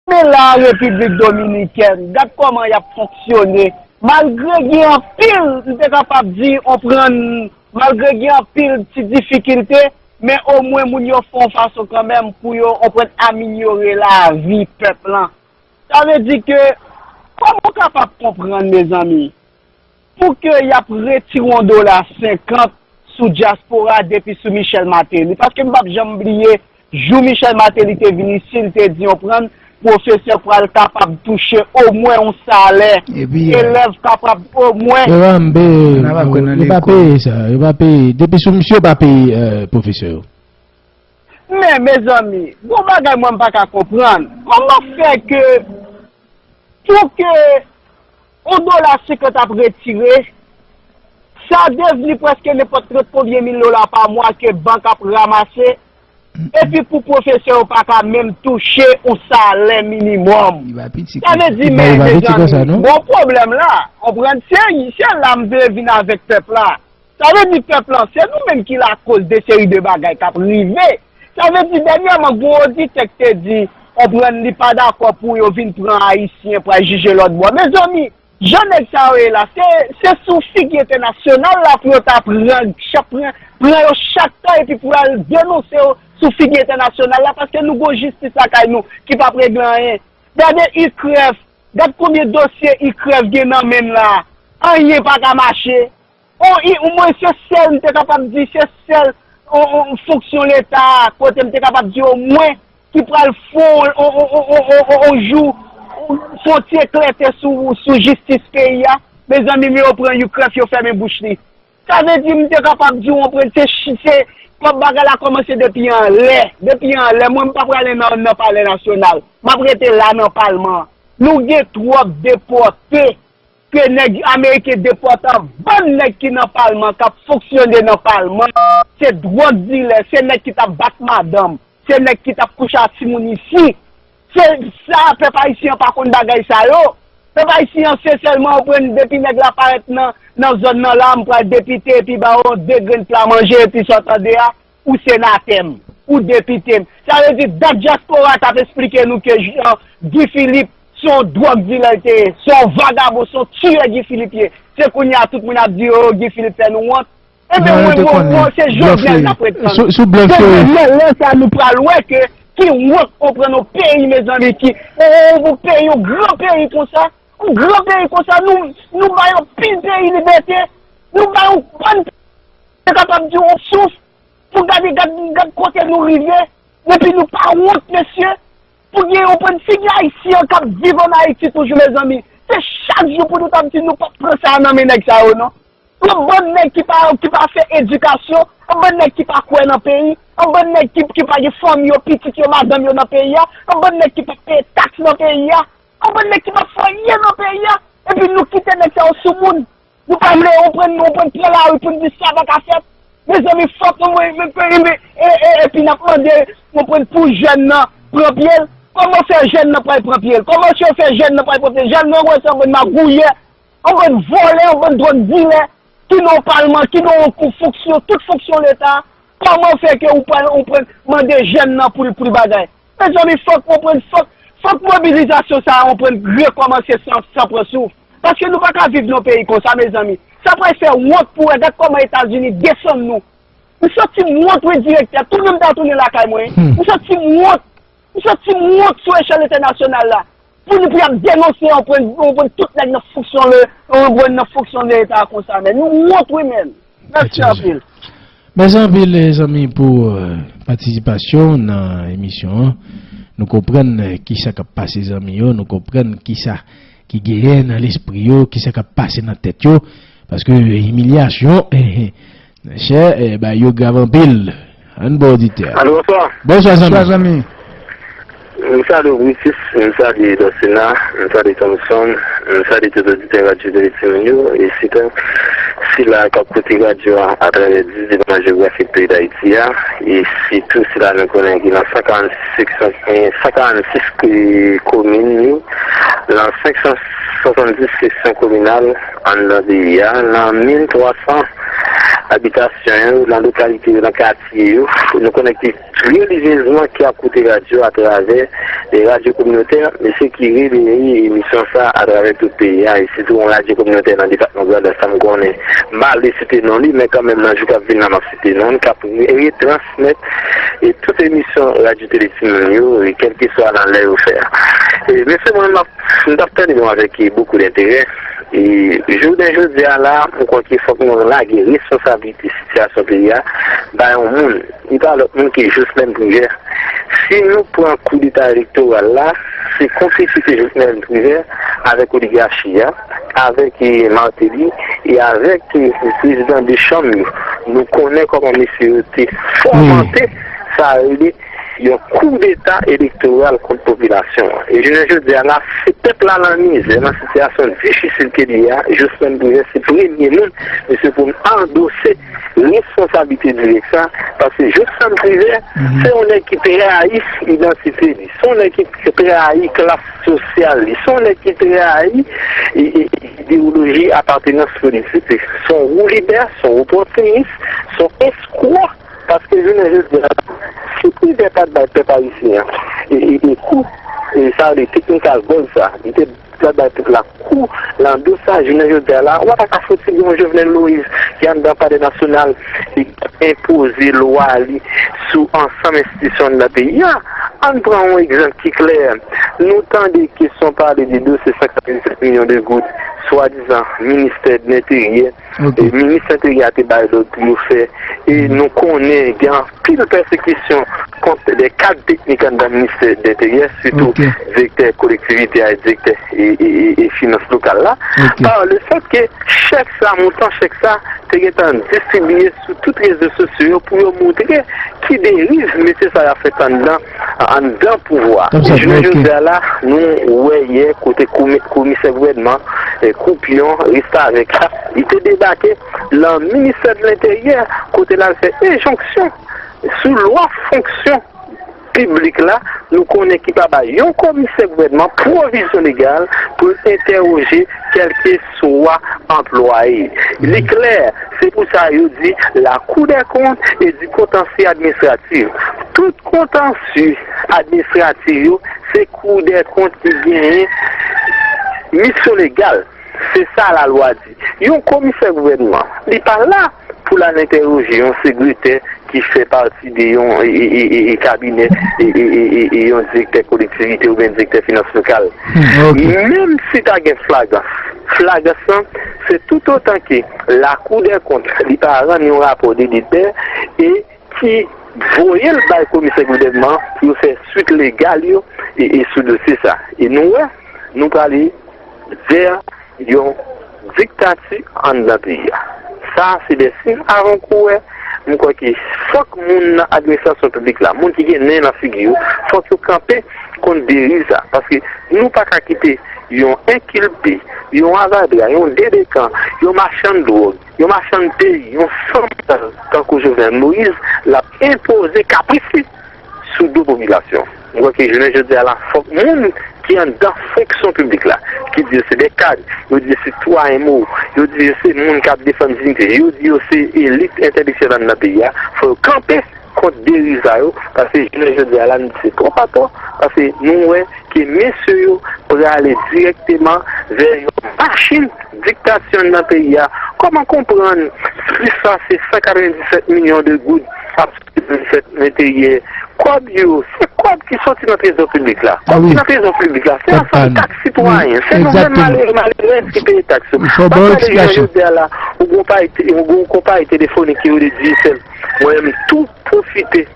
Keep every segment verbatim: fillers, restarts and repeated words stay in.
Men la, Repiblik Dominikèn, gad kòman y ap fonksyone. Malgre gen anpil, m te kapab di, on pran, malgre gen anpil ti difikilte, men omwen moun yo fè yon fason kanmenm pou yo, on pran, amelyore lavi pèp lan. Sa vle di ke, kòman w kapab konprann, mezanmi, pou ke y ap retire yon dola senkant sou dyaspora depi sou Michel Martelly. Paske m p ap janm bliye jou Michel Martelly te vin isit, li te di, on pran, pwofesè pral kapab touche omwen yon salè. Epi, eh, elèv kapab omwen. Yo pa m peye, yo pa peye sa, yo pa peye. Depi sou misye, yo pa peye, eh, pwofesè yo. Men, mezanmi, gon bagay mwen m pa ka konprann. Kòman fè ke pou ke yon dola senkant ap retire, sa devni prèske nenpòt trant konbyen mil dola pa mwa ke bank ap ranmase, epi pou pwofesè yo pa ka menm touche yon salè minimòm. Sa vle di, men, mezanmi, gon pwoblèm la. Konprann, se, se la m vle vin avèk pèp la. Sa vle di pèp lan, se nou menm ki lakoz de seri de bagay k ap rive. Sa vle di dènyèman, gon oditè k te di, konprann, li pa dakò pou yo vin pran Ayisyen, pral jije lòt bò. Mezanmi, jan nèg sa yo ye la, se, se sou figi entènasyonal la pou yo ta pran, chak pran, pran yo chak tan epi pou al denonse yo sou figi entènasyonal la, paske nou gon jistis lakay nou ki p ap regle anyen. Gade IKREF, gad konbyen dosye IKREF gen nan men l la, anyen pa ka mache. O, i, omwen se sèl, m te kapab di, se sèl, o, o, fonksyon Leta a, kote m te kapab di omwen, ki pral fè on, on, on jou, fè on ti eklète sou, sou jistis peyi a. Mezanmi, men yo pran IKREF, yo fèmen bouch li. Sa vle di, m te kapab di w, on pran, se, se, kòm bagay la kòmanse depi anlè. Depi anlè, mwen, m pa prale nan, nan Palè Nasyonal. M ap rete la nan Palman an. Nou gen twòp depòte ke nèg ameriken depòte an, bann nèg ki nan palman, k ap fonksyone nan palman, se dwòg dilè, se nèg ki t ap bat madanm, se nèg ki t ap kouche ak timoun isi. Se sa, pèp ayisyen an pa konn bagay sa yo. Pèp ayisyen an, se sèlman ou pran depi nèg la parèt nan, nan zòn nan la, m pral depite, epi ba yo de grenn pla manje, epi sa w tande a, ou senatè m, ou depite m. Sa vle di, dat dyaspora t ap esplike nou ke jan Guy Philippe se yon dwòg dilè l te ye, se yon vagabon, se yon tirè Guy Philippe ye. Se kounye a tout moun ap di, o, Guy Philippe fè nou wont. Ebyen, mwen, mwen, mwen, se Jovenel n ap ret tann. Se Jovenel, lè sa nou pral wè ke ki wont, konprann, yon peyi, mezanmi, ki, yon, yon peyi, yon gran peyi konsa, yon gran peyi konsa, nou, nou bay anpil peyi libète, nou bay yon bann, te kapab di yon souf, pou gade, gad, gad kote nou rive, epi nou pa wont, mesye, pou gen yon bann figi ayisyen k ap viv ann Ayiti toujou, mezanmi. Se chak jou pou nou t ap di nou p ap pran sa a nan men nèg sa yo, non. Yon bann nèg ki pa, ki pa fè edikasyon, yon bann nèg ki pa kwè nan peyi, yon bann nèg ki, ki pa gen fanmi yo, pitit yo, madanm yo nan peyi a, yon bann nèg ki pa peye taks nan peyi a, yon bann nèg ki pa fè anyen nan peyi a, epi nou kite nèg sa yo sou moun. Nou pa vle, ou pran, ou pran, pran lari pou n di sa pa ka fèt. Mezanmi, fòk nou, mwen, mwen, mwen, mwen, e, e, epi n ap mande, ou pran, pou jèn nan pran pye l. Kòman fè jèn nan pral pran pye l? Kòman fè jèn nan pral pran pye l? Jèn nan wè se yon bann magouyè, yon bann vòlè, yon bann dwòg dilè, ki nan yon palman, ki nan yon kou fonksyon, tout fonksyon Leta. Kòman fè ke ou pral, ou pral mande jèn nan pou l, pou l bagay? Mezanmi, fòk konprann, fòk, fòk mobilizasyon sa a, konprann, rekòmanse san, san pran souf. Paske nou pa ka viv nan peyi konsa, mezanmi. Sa pral fè wont pou wè, gad kòman Etazini desann nou. M santi m wont, wi, direktè. Tounen m ta tounen lakay mwen. M santi m wont. M santi m wont sou echèl entènasyonal la. Pou nou, pou y ap denonse, konprann, konprann, tout nèg nan fonksyon le, konprann, nan fonksyon de Leta konsa, men nou wont, wi, men. Mèsi anpil. Mèsi anpil, eh, zanmi, pou, eh, patisipasyon nan emisyon an. Nou konprann, eh, kisa k ap pase zanmi yo, nou konprann kisa ki genyen nan lespri yo, kisa k ap pase nan tèt yo. Paske, eh, imilyasyon, eh, eh, chè, eh, ba yo grav anpil. Ann ba oditè a. Alo, bonswa. Bonswa, zanmi. Bonswa, zanmi. M salye w, Britis, m salye Dòsena, m salye Thomson, m salye tout oditè Radyo Tele Timoun yo, e sitou sila k ap koute radyo a atravè dis depatman jewografik peyi Dayiti a, e sitou sila nou konnen ki nan san karannsis seksyon, eh, san karannsis, eh, komin yo, nan senk san swasanndis seksyon kominal anndan peyi a, nan mil twa san abitasyon yo, nan lokalite yo, nan katye yo. Nou konnen ki relijyezman ki ap koute radyo atravè de radyo kominotè, mesye ki releye emisyon sa atravè tout peyi a, e sitou yon radyo kominotè nan depatman Grandans, sa m konnen. M pa vle site non li, men kanmenm nan jou k ap vin la, m ap site non li, k ap re- retransmèt e tout emisyon Radyo Tele Timoun yo, e kèlkeswa nan lè yo fè a. E, mesye, mwen, m ap, m t ap tande nou avèk, e, bokou denterè. E, jounen jodi a la, m kwè ke fòk nou lage responsabilite sitiyasyon peyi a ba yon moun. Li pa lòt moun ke Jocelerme Privert. Si nou pran koudeta elektoral la, se konplisite Jocelerme Privert avèk oligachi a, avèk, e, Martelly e avèk, e, prezidan de chanm yo. Nou konnen kòman mesye yo te fòmante sa rele yon koudeta elektoral kont popilasyon an. E jounen jodi a la, se pèp la nan mizè, nan sitiyasyon difisil ke li ye a, Jocelerme Privert se premye moun, mesye, pou n andose responsablite dirèk sa, paske Jocelerme Privert, se yon nèg ki trayi idantite li, se yon nèg ki trayi klas sosyal li, se yon nèg ki trayi e, e, ideyoloji apartenans politik li. Se yon woulibè, se yon opòtinis, se yon eskwa. Paske jounen jodi a, si Privert pa t bay pèp ayisyen an e, e, e kou, e sa vle technical goal sa, li te pa t bay pèp la kou, nan do sa, jounen jodi a la, w pa ka fouti gen yon Jovenel Moïse ki anndan Palè Nasyonal e ki enpoze lwa li sou ansanm enstitisyon anndan peyi a. Ann pran yon egzanp ki klè. Nou tande kesyon pale de dosye san katrevennsèt milyon de goud, swadizan ministè de Lenteryè, e minis Lenteryè a te bay lòd pou yo fè. E nou konnen gen anpil pèsekisyon kont de kad teknik anndan ministè de Lenteryè, sitou direktè kolektivite a, direktè e, e, e, e finans lokal la. Pa le fèt ke chèk sa, montan chèk sa, te gentan distribiye sou tout rezo sosyo yo pou yo montre ki deriv mesye sa yo ap fè anndan, anndan pouvwa a. E jounen jodi a la, nou wè yè kote komi- komisè gouvènman, e, koupyon, restavèk la, li te debake nan ministè de Lenteryè, kote l al fè enjonksyon sou lwa fonksyon piblik la, nou konnen ki pa bay yon komisè gouvènman pwovizyon legal pou l entèwoje kèlkeswa anplwaye. Li klè, se pou sa yo di la Cour des comptes et du contentieux administratif. Tout kontansye administratif yo, se Cour des comptes ki genyen misyon legal. Se sa lalwa di. Yon komisè gouvènman, li pa la pou l al entèwoje yon sekretè ki fè pati de yon, e, e, e, e, e kabinè, e, e, e, e, e yon direktè kolektivite oubyen direktè finans lokal. Menm si ta gen flagrans, flagrans lan, se toutotan ke la Cour des comptes li pa rann yon rapò de depè e ki voye l bay komisè gouvènman pou yo fè swit legal yo e, e sou dosye sa. E nou wè, nou prale vè yon diktati anndan peyi a. Sa se de siy avan kouwè. M kwè ke fòk moun nan administrasyon piblik la, moun ki gen nen nan figi yo, fòk yo kanpe kont deriv sa. Paske nou pa ka kite yon enkilpe, yon avadra, yon delekan, yon machann dwòg, yon machann peyi, yon sanblan tankou Jovenel Moïse, l ap enpoze kapris li sou do popilasyon. M kwè ke jounen jodi a la, fòk moun ki anndan fonksyon piblik la, ki di yo se de kad, yo di yo se sitwayen mo, yo di yo se moun k ap defann diyite, yo di yo se elit entèlektyèl anndan peyi a, fò yo kanpe kont deriv sa yo, paske jounen jodi a la, nou di se twòp atò, paske nou wè ke mesye yo prale dirèkteman vè yon machin diktati anndan peyi a. Kòman konprann plis pase san katrevenndisèt milyon de goud ap soti nan Ministè Lenteryè? Kòb yo, se kòb ki soti nan trezò piblik la. Kòb ki nan trezò piblik la, se ansanm taks sitwayen, se nou menm malere, malerèz ki peye taks yo. M ap pale jounen jodi a la, ou gon konpayi, ou gon konpayi telefonik ki rele Digicel. Mwen menm tou pwofite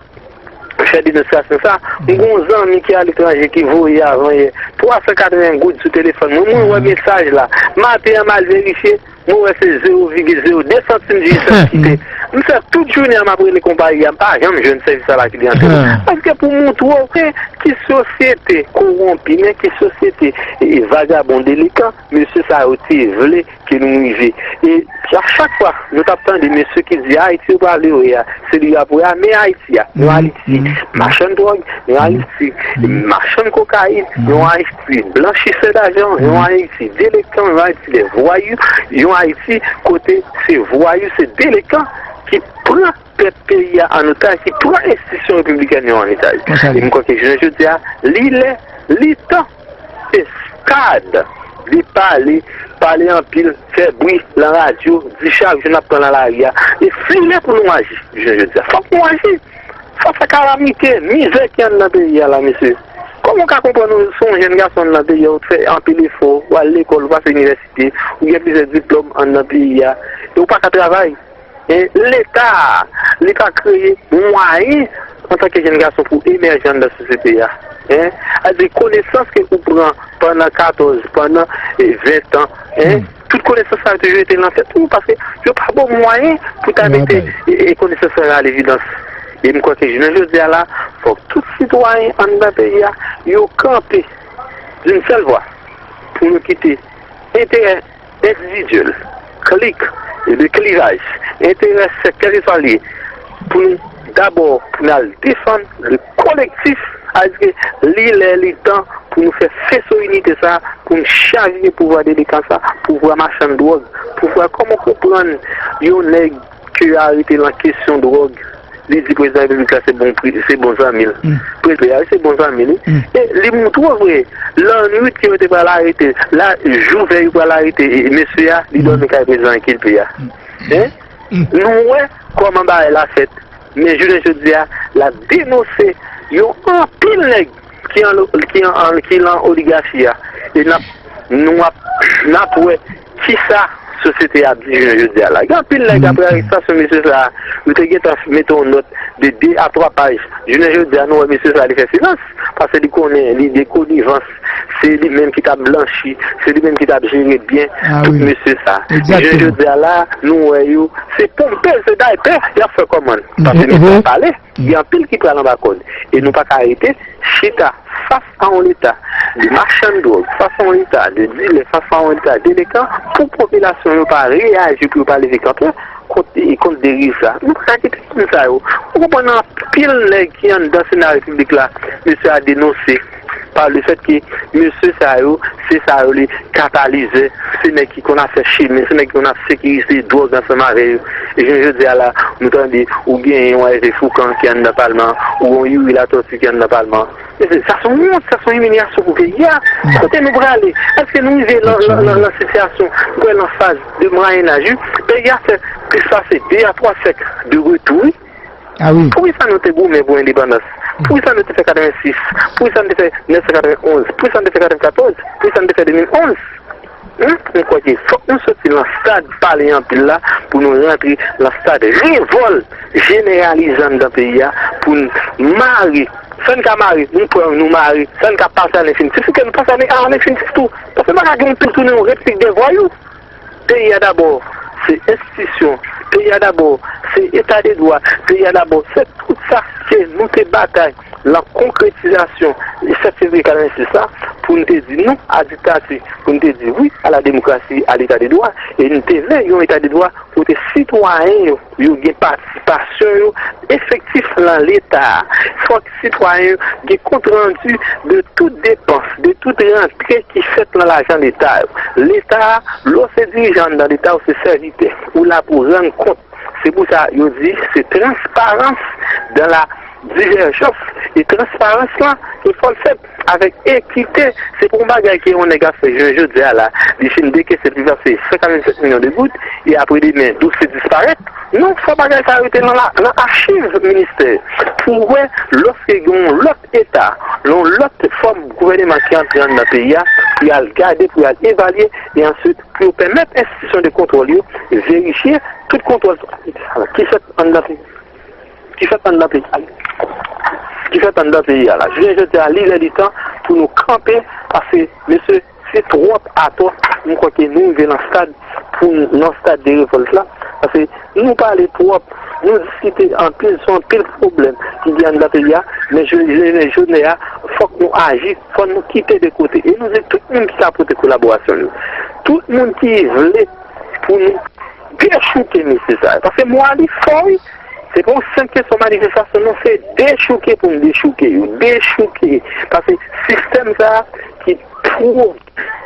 fè denonsyasyon sa. M gon zanmi ki aletranje ki voye avan yè twa san katreven goud sou telefòn mwen. Mwen wè mesaj la. Maten an, m al verifye, mwen wè se zewo vigil zewo de santim Digicel ki kite. M fè tout jounen an, m ap rele konpayi a, m pa janm jwenn sèvis sa la ki li antre. Paske pou montre w, men ki sosyete kowonpi, men ki sosyete, e, e, vagabon, delekan, mesye sa yo te vle ke nou rive. E a chak fwa, nou t ap tande mesye ki di Ayiti yo pral wè a, se li y ap wè a, men Ayiti a, nou Ayiti, machann dwòg, nou Ayiti, machann kokayin, nou Ayiti, blanchisè dajan, nou Ayiti, delenkan, nou Ayiti, lè vwayou, yon Ayiti kote se vwayou, se delenkan ki pran tèt peyi a an otaj, ki pran enstitisyon repibliken yo an otaj. E m kwè ke jounen jodi a, li lè, li tan, se stad, li pale, pale anpil, fè bri lan radyo, di chak jou n ap pran lan lari a. E li lè pou nou aji, jounen jodi a. Fòk nou aji fas a kalamite, mizè ki anndan peyi a la, mesye. Kòman w ka konprann ou se yon jèn gason anndan peyi a, ou fè anpil efò, ou al lekòl, ou pase inivèsite, ou gen plizyè diplòm anndan peyi a, e ou pa ka travay? E Leta a, li pa kreye mwayen antanke jèn gason pou emèje anndan sosyete a. Hein? Sa vle di konesans ke ou pran pandan katòz, pandan, e, ven tan, hein? Tout konesans sa yo toujou rete lan tèt ou, paske yo pa ba w mwayen pou ta mete, e, e, konesans sa yo a levidans. E m kwè ke jounen jodi a la, fòk tout sitwayen anndan peyi a, yo kanpe d'une seule voix pou yo kite enterè endividyèl, klik, e de klivaj, enterè sèk, kèlkeswa l ye, pou nou dabò, pou n al defann le kolektif, sa vle di ke li lè, li tan pou nou fè feso inite sa, pou n chavire pouvwa delenkan sa, pouvwa machann dwòg, pouvwa kòman konprann yon nèg ke yo arete lan kesyon dwòg, li di prezidan repiblik la se bon pri, se bon zanmi l. Prezidan a se bon zanmi li. E li montre w vre, lannwit ke yo te pral arete, la, jou vèy yo pral arete, e, mesye a, li dòmi kay prezidan enkilpe a. Hein? Nou wè kòman bagay la fèt. Men jounen jodi a, l ap denonse yon anpil nèg ki an, ki an, an, ki lan oligachi a. E n ap, nou ap, n ap wè kisa sosyete a ap di jounen jodi a la. Gen anpil nèg, apre arestasyon mesye sa a, yo te gentan mete yon nòt de de a twa paj. Jounen jodi a, nou wè mesye sa a, li fè silans, paske li konnen li de konivans, se li menm ki t ap blanchi, se li menm ki t ap jere byen tout mesye sa. Jounen jodi a la, nou wè yo, se ponpe, se daypè y ap fè kòmann. Paske mesye a pale. Gen anpil ki pral anba kòd. E nou pa ka rete chita fas a yon leta de machann dwòg, fas a yon leta de dilè, fas a yon leta delenkan, pou popilasyon yo pa reyaji, pou yo pa leve kanpe kont, kont deriv sa. Nou pa ka kite moun sa yo. Ou konprann anpil nèg ki anndan Sena Repiblik la, mesye a denonse. Pa le fèt ke mesye sa yo, se sa yo le katalizè, se nèg ki konn ap fè chemen, se nèg ki konn ap sekirize dwòg ansanm avè yo. E jounen jodi a la, nou tande ou genyen yon Hervé Fourcand ki anndan palman, ou yon Youri Latortue ki anndan palman. Mesye, sa se yon wont, sa se yon imilyasyon pou peyi a. Kote nou prale? Èske nou rive lan, lan, lan, lan sitiyasyon, nou prale lan faz de mwayennaj, wi? Peyi a fè plis pase de a twa syèk de retou, wi. Poukisa nou te goumen pou endepandans? Poukisa nou te fè katrevensis? Poukisa nou te fè nèf san katrevenonz? Poukisa nou te fè katrevenkatòz? Poukisa nou te fè de mil onz? Hein? Mwen kwè ke fòk nou soti lan stad pale anpil la pou nou rantre lan stad revòlt jeneralize anndan peyi a, pou n mare. Sa n ka mare, nou pran, nou mare. Sa n ka pase a lenfinitif, fòk nou pase a lenfinitif tou. Paske nou pa ka gen yon pil tounen yon repiblik de vwayou. Peyi a dabò, se enstitisyon. Peyi a dabò, se eta de dwa. Peyi a dabò, se tout sa ke nou te batay lan konkretizasyon sèt fevriye katrevensis la, pou n te di non a diktati, pou n te di wi a la demokrasi, a leta de dwa, e n te vle yon eta de dwa kote sitwayen yo, yo gen patisipasyon yo efektif lan leta a. Fòk sitwayen yo gen kontrandi de tout depans, de tout rantre ki fèt lan lajan leta yo. Leta a, lè w se dirijan anndan leta, ou se sèvitè, ou la pou rann kont. Se pou sa yo di se transparans dan la divèjans. E transparans lan, e fò l fèt avèk ekite. Se pa yon bagay ke yon nèg ap fè jounen jodi a la, li fin dekese plis pase san karannsèt milyon de goud, e apre demen, dosye disparèt. Non, fò bagay sa rete nan la, nan achiv ministè, pou wè lòske gen yon lòt eta, yon lòt fòm gouvèneman ki antre anndan peyi a, pou y al gade, pou y al evalye, e answit pou yo pèmèt enstitisyon de kontwòl yo verifye tout kontwòl ki fèt anndan peyi, ki fèt anndan peyi a, ki fèt anndan peyi a la. Jounen jodi a, li lè li tan pou nou kanpe, paske, mesye, se twòp atò, m kwè ke nou rive nan stad, pou n, nan stad de revòlt la, paske nou pale twòp, nou diskite anpil sou anpil pwoblèm ki gen anndan peyi a, men jounen, jounen, jounen a, fòk nou aji, fòk nou kite de kote, e nou di tout moun ki ka pote kolaborasyon yo, tout moun ki vle pou nou dechouke mesye sa yo. Paske mo a li fò, wi. Se pa yon senp kesyon manifestasyon, non, se dechouke pou n dechouke yo. Dechouke. Paske sistèm sa a ki twò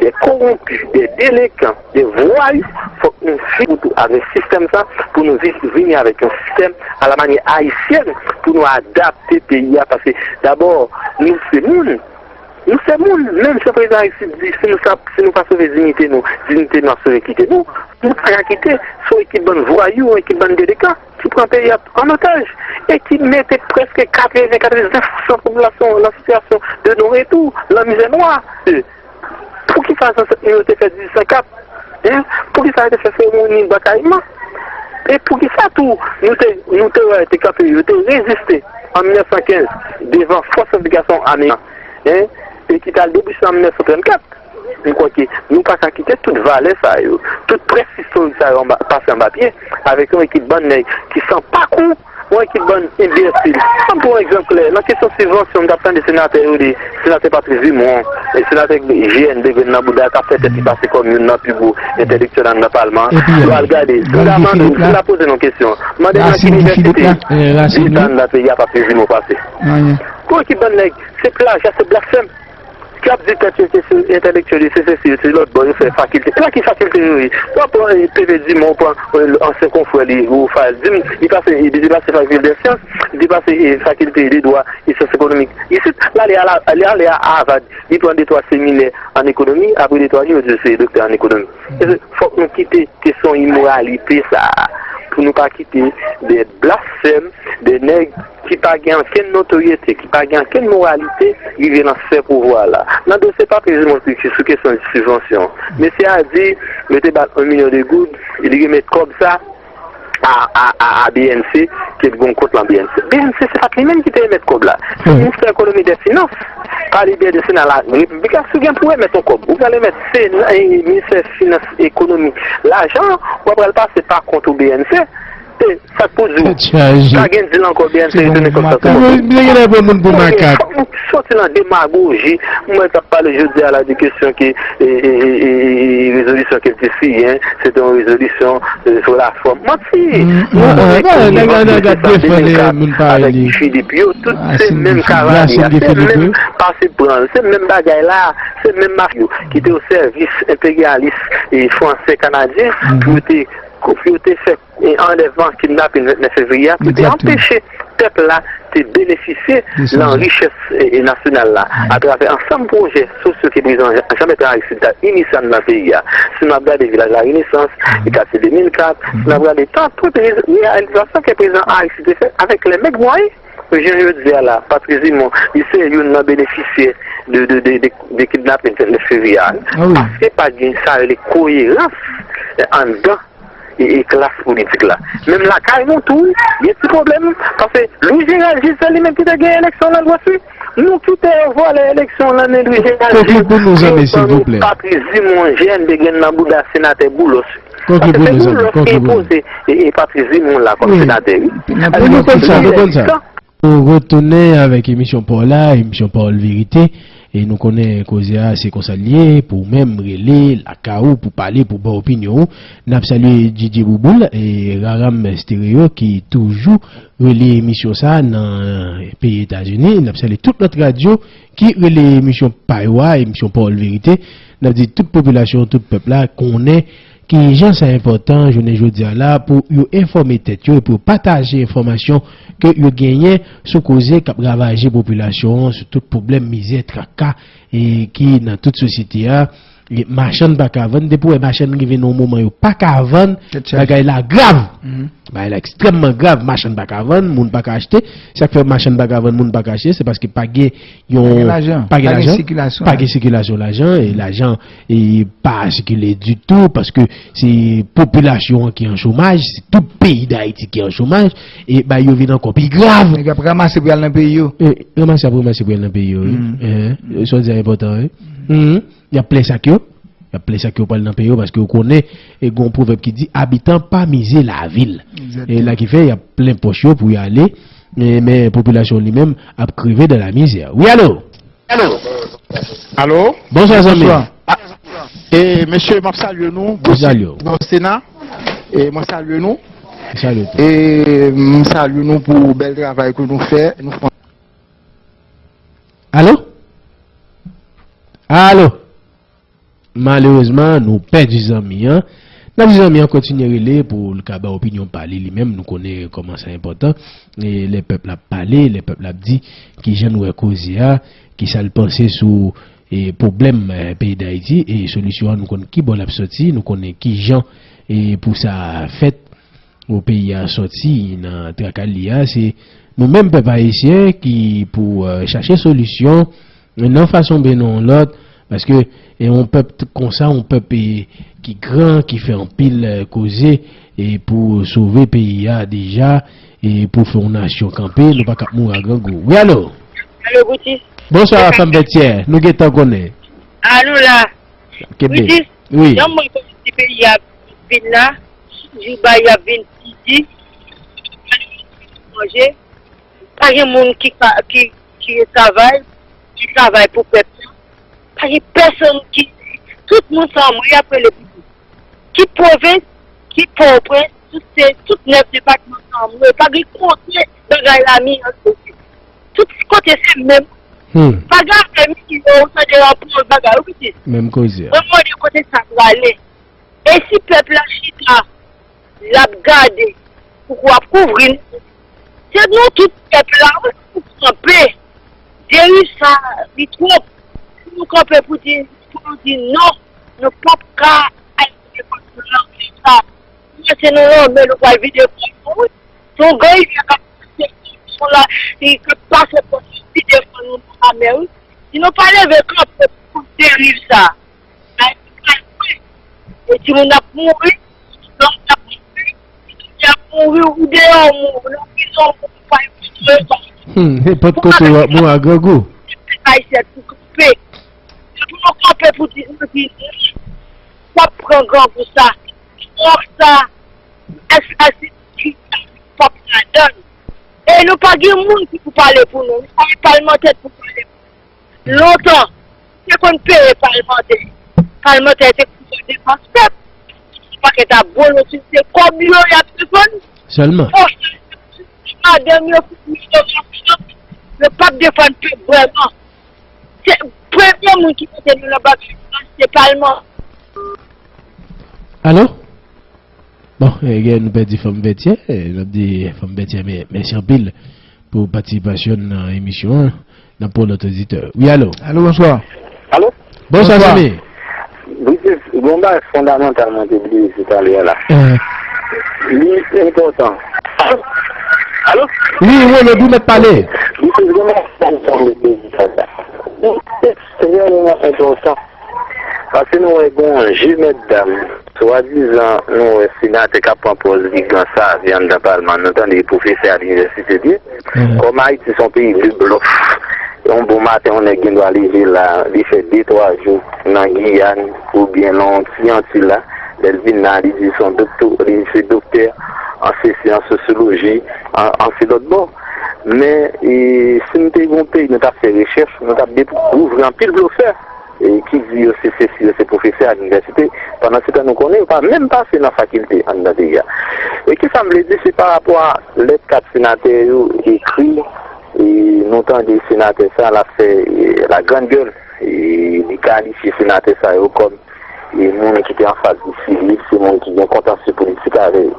de kowonpi, de delenkan, de vwayou, fòk nou fini tou avèk sistèm sa pou nou vi-, vini avèk yon sistèm alamanyè ayisyèn pou nou adapte peyi a. Paske dabò, nou se moun. Nou se moun, menm jan prezidan Aristide di, si nou sa, si nou pa sove diyite nou, diyite nou ap sove kite nou. Nou pa ka kite, se yon ekip bann vwayou, yon ekip bann delenkan ki pran peyi a an otaj e ki mete prèske katreven, katrevendiznèf pousan popilasyon lan sitiyasyon de non retou, lan mizè nwa. Poukisa zansèt nou yo te fè dizuit san kat? Hein? Poukisa yo te fè seremoni Bakayiman? E poukisa tou nou te, nou te wè te kanpe, yo te reziste an mil nèf san kenz devan fòs obligasyon ame a, hein? E ki t al debouche an mil nèf san trannkat? M kwè ke nou pa ka kite tout valè sa yo, tout près istorik sa yo anba, pase anba pye avèk yon ekip bann nèg ki san pakou, yon ekip bann enbesil. Ann pran yon egzanp klè, nan kesyon sibvansyon, m t ap tande senatè yo li, senatè Patrice Dumont, e senatè G N de grenn nan bouda k ap fè tèt li pase kòm youn nan pi gwo entèlektyèl anndan palman an. Yo al gade, si m ta mande w, si m ta poze nou kesyon, mande nan ki inivèsite Leta anndan peyi a Patrice Dumont pase? Pou ekip bann nèg, se plaja, se blasfèm. K ap di tèt yo ke se entèlektyèl, yo se sesi, yo se lòt bò, yo fè fakilte. E nan ki fakilte yo ye? W ap pran, eh, P V Dumont, w pran, eh, ansyen konfrè li, Rafael Dim, li pase, eh, li te pase fakilte de syans, li te pase, eh, fakilte de dwa e syans ekonomik. Isit, l ale a la, li ale a Harvard, li pran de twa seminè an ekonomi, apre de twa jou, yo di l se doktè an ekonomi. E se, fòk nou kite kesyon imoralite sa a, pou nou pa kite de blasfèm, de nèg ki pa gen ankenn notoryete, ki pa gen ankenn moralite, rive nan sfè pouvwa la. Nan dosye Patrice Dumont ki sou kesyon sibvansyon, mesye a di, yo te ba l yon milyon de goud, e li remèt kòb sa a, a, a, a B N C, ke l gen yon kont lan B N C. B N C, se pa t li menm ki te remèt kòb la. Se ministè ekonomi dè finans, pa libè de Sena la Repiblik la, si w gen pou remèt yon kòb, ou pral remèt Sena, eh, ministè finans ekonomi lajan an, w ap pral pase pa kont ou B N C. E sa k pou di w, pa gen dil ankò, B N C retounen kòb sa sou moun. Fòk nou soti nan demagoji. M wè k ap pale jodi a la de kesyon ke, e, e, e, e, e, rezolisyon ke l te siyen, se te yon rezolisyon, e, sou lafòm. Manti! Nou konnen ke Mivans te fè sa an de mil kat avèk Guy Philippe. Yo tout se menm karane a, se menm pase pran, se menm bagay la, se menm mafya yo ki te o sèvis enperyalis e fransè, kanadyen, pou yo te, pou yo te fè e anlèvman, kidnapin vennèf fevriye a, pou te anpeche pèp la te benefisye nan richès, e, e, nasyonal la, atravè ansanm pwojè sosyo ke prezidan Jean, Jean Bertrand Aristide ta inisye anndan peyi a. Si n ap gade Vilaj Larenesans, e katye de mil kat, si n ap gade tankou de reyalizasyon ke prezidan Aristide te fè avèk les maigres moyens, jan yo di a la, Patrice Dumont, li se youn nan benefisyè de, de, de, de, de kidnapin vennèf fevriye a. Paske pa gen sa yo rele koyerans, e, anndan e, e klas politik la. Menm lakay nou tou, gen ti pwoblèm, paske Louis Gérald Gilles se li menm ki te gen eleksyon nan Lwès, wi. Nou kite yo vòlè eleksyon nan men Louis Gérald Gilles pou yo ban nou Patrice Dumont, G N de grenn nan bouda, senatè Boulos. Paske se Boulos ki enpoze, e, e Patrice Dumont la kòm senatè, wi. Alò, nou konn sa, nou konn sa. Nou retounen avèk emisyon pa w la, emisyon Pawòl Verite. E nou konnen koze a se konsa l ye, pou w menm rele lakay ou, pou pale, pou ba opinyon ou. N ap salye Djidji Bouboul e Raram Stereo ki toujou rele emisyon sa a nan peyi Etazini. N ap salye tout lòt radyo ki rele emisyon pa yo a, emisyon Pawòl Verite. N ap di tout popilasyon, tout pèp la konnen kijan sa enpòtan jounen jodi a la pou yo enfòme tèt yo e pou yo pataje enfòmasyon ke yo genyen sou koze k ap ravaje popilasyon an, sou tout pwoblèm, mizè, traka, e ki nan tout sosyete a. E machann pa ka vann, depi w wè machann rive nan yon moman yo pa ka vann, bagay la grav. Bagay la ekstrèmman grav, machann pa ka vann, moun pa ka achte. Sa k fè machann pa ka vann, moun pa ka achte, se paske pa gen yon, pa gen lajan, pa gen sikilasyon lajan, e lajan e pa sikile ditou, paske se popilasyon an ki an chomaj, se tout peyi Dayiti ki an chomaj, e bagay yo vin ankò pi grav. Nèg ap ranmase pou y al nan peyi yo. E, ranmase ap ranmase pou y al nan peyi yo, wi. Sa w di a enpòtan, wi. Y ap plen sak yo. Y ap plen sak yo pral nan peyi yo, paske yo konnen, e gen yon pwovèb ki di, abitan pa mize lavil. E la ki fè, y ap plen pòch yo pou y ale. E, men popilasyon li menm ap kreve dans la misère. Wi, alo? Alo? Bonswa, zanmi. Bonswa. Ah, E mesye, m ap salye nou. Mwen salye w. Bon Sena. E mwen salye nou. Mwen salye w tou. E m salye nou pou bèl travay ke nou fè. Nou fè. Alo? Alo? Malerezman, nou pèdi zanmi an. N ap di zanmi an kontinye rele pou l ka bay opinyon pa li, li menm. Nou konnen kòman sa enpòtan. E lè pèp la ap pale, lè pèp la ap di kijan l wè koze a, kisa l panse sou, e, pwoblèm, e, peyi Dayiti, e solisyon an, nou konn ki bò l ap soti, nou konnen kijan, e, pou sa fèt, pou peyi a sòti nan traka li a. Se nou menm pèp ayisyen ki pou, e, chache solisyon nan fason oubyen nan yon lòt, paske, e, yon pèp t-, konsa, yon pèp, e, ki gran, ki fè anpil, e, koze, e, pou sove peyi a deja, e, pou fè yon nasyon kanpe, nou pa ka ap mouri a grangou. Wi, alo? Alo, Bouti. Bonswa, fanm Vètyè. Nou gentan konnen. A, nou la. Kenbe. Bouti, wi. Jan mwen konn ti peyi a vin la, jou bay ap vin pi di, manje. Pa gen moun ki ka, ki, ki travay, ki travay pou pèp la. Pa gen pèsonn ki, tout moun sa anmwe y ap rele pou li. Ki pwovens, ki Pòtoprens, tout se, tout nèf depatman sa anmwe. Pa gen kote bagay la miyò soti. Tout kote se menm. Hmm. Pa gen afè milyon, ou tande yon pwòl bagay, ou piti. Menm koze a. Mwen mande kote sa prale. E si pèp la chita, l ap gade, pouki w ap kouvri nou? Se nou tout pèp la, wi, pou kanpe. Deriv sa, li twòp. Pou nou kanpe pou di, pou nou di non, nou p ap ka al vide kont nou nan peyi sa. Nou se nou lanmè, nou pral vide kont nou, wi. Se yon gran rivyè k ap pase sou la, e k ap pase pou vide kont nou nan lanmè, wi. Si nou pa leve kanpe pou deriv sa, Ayiti pral fre. E timoun ap mouri, nonm ap mouri, pitit ap mouri, ou deyò ou mouri, ou nan prizon ou mouri, pa yon prizon. Hmm, nenpòt kote w ap mouri a grangou. Ayisyen pou kanpe. Se pou nou kanpe pou di, nou di, w ap pran grangou sa. Fòs sa, asasina, pòp ladann. E nou pa gen moun ki pou pale pou nou. Nou pa gen palmantè pou pale pou nou. Lontan, te konn peye palmantè. Palmantè te konn fè defans pèp. Pakèt abolo, se kòb yo y ap defann. Sèlman. Fòs madanm yo, pou yo, yo p ap defann pèp vrèman. Se premye moun ki mete nou nan bagay sa, se palman. Alo? Bon, e, gen nou pèdi fanm Vètyè, e, n ap di fanm Vètyè, men, mèsi anpil pou patisipasyon nan emisyon an. N ap pran lòt oditè. Wi, alo? Alo, bonswa. Alo? Bonswa, zanmi. Britis, gen yon bagay fondamantal mwen te bliye di talè a la. Eh. Li enpòtan. Alo? Wi, wi, men ou mèt pale. Britis, gen yon bagay fondamantal mwen te bliye di talè a. Li ekstrèmeman enpòtan. Paske nou wè gen yon je mètdam, swadizan nou wè senatè k ap pran pòz li gansa avè anndan palman, nou tande pwofesè a linivèsite li ye. Kòm Ayiti se yon peyi de blòf, yon bon maten yon nèg gen dwa leve la, li fè de twa jou nan Giyàn oubyen nan yon ti Anti la, lè l vin la, li di se yon dokto, li se doktè an sesi, an sosyoloji, an, an se lòt bò. Men, e, si n te gen yon peyi, nou t ap fè rechèch, nou t ap dekouvri anpil blofè. E ki di yo se sesi, yo se pwofesè a linivèsite, pandan se tan nou konnen yo pa menm pase nan fakilte anndan peyi a. E kisa m vle di, se pa rapò a lèt kat senatè yo ekri, e nou tande senatè sa l ap fè, e, la grande gueule, e li kalifye senatè sa yo kòm, e, moun ki te anfas di Filip, se moun ki gen kontansye politik avè yo.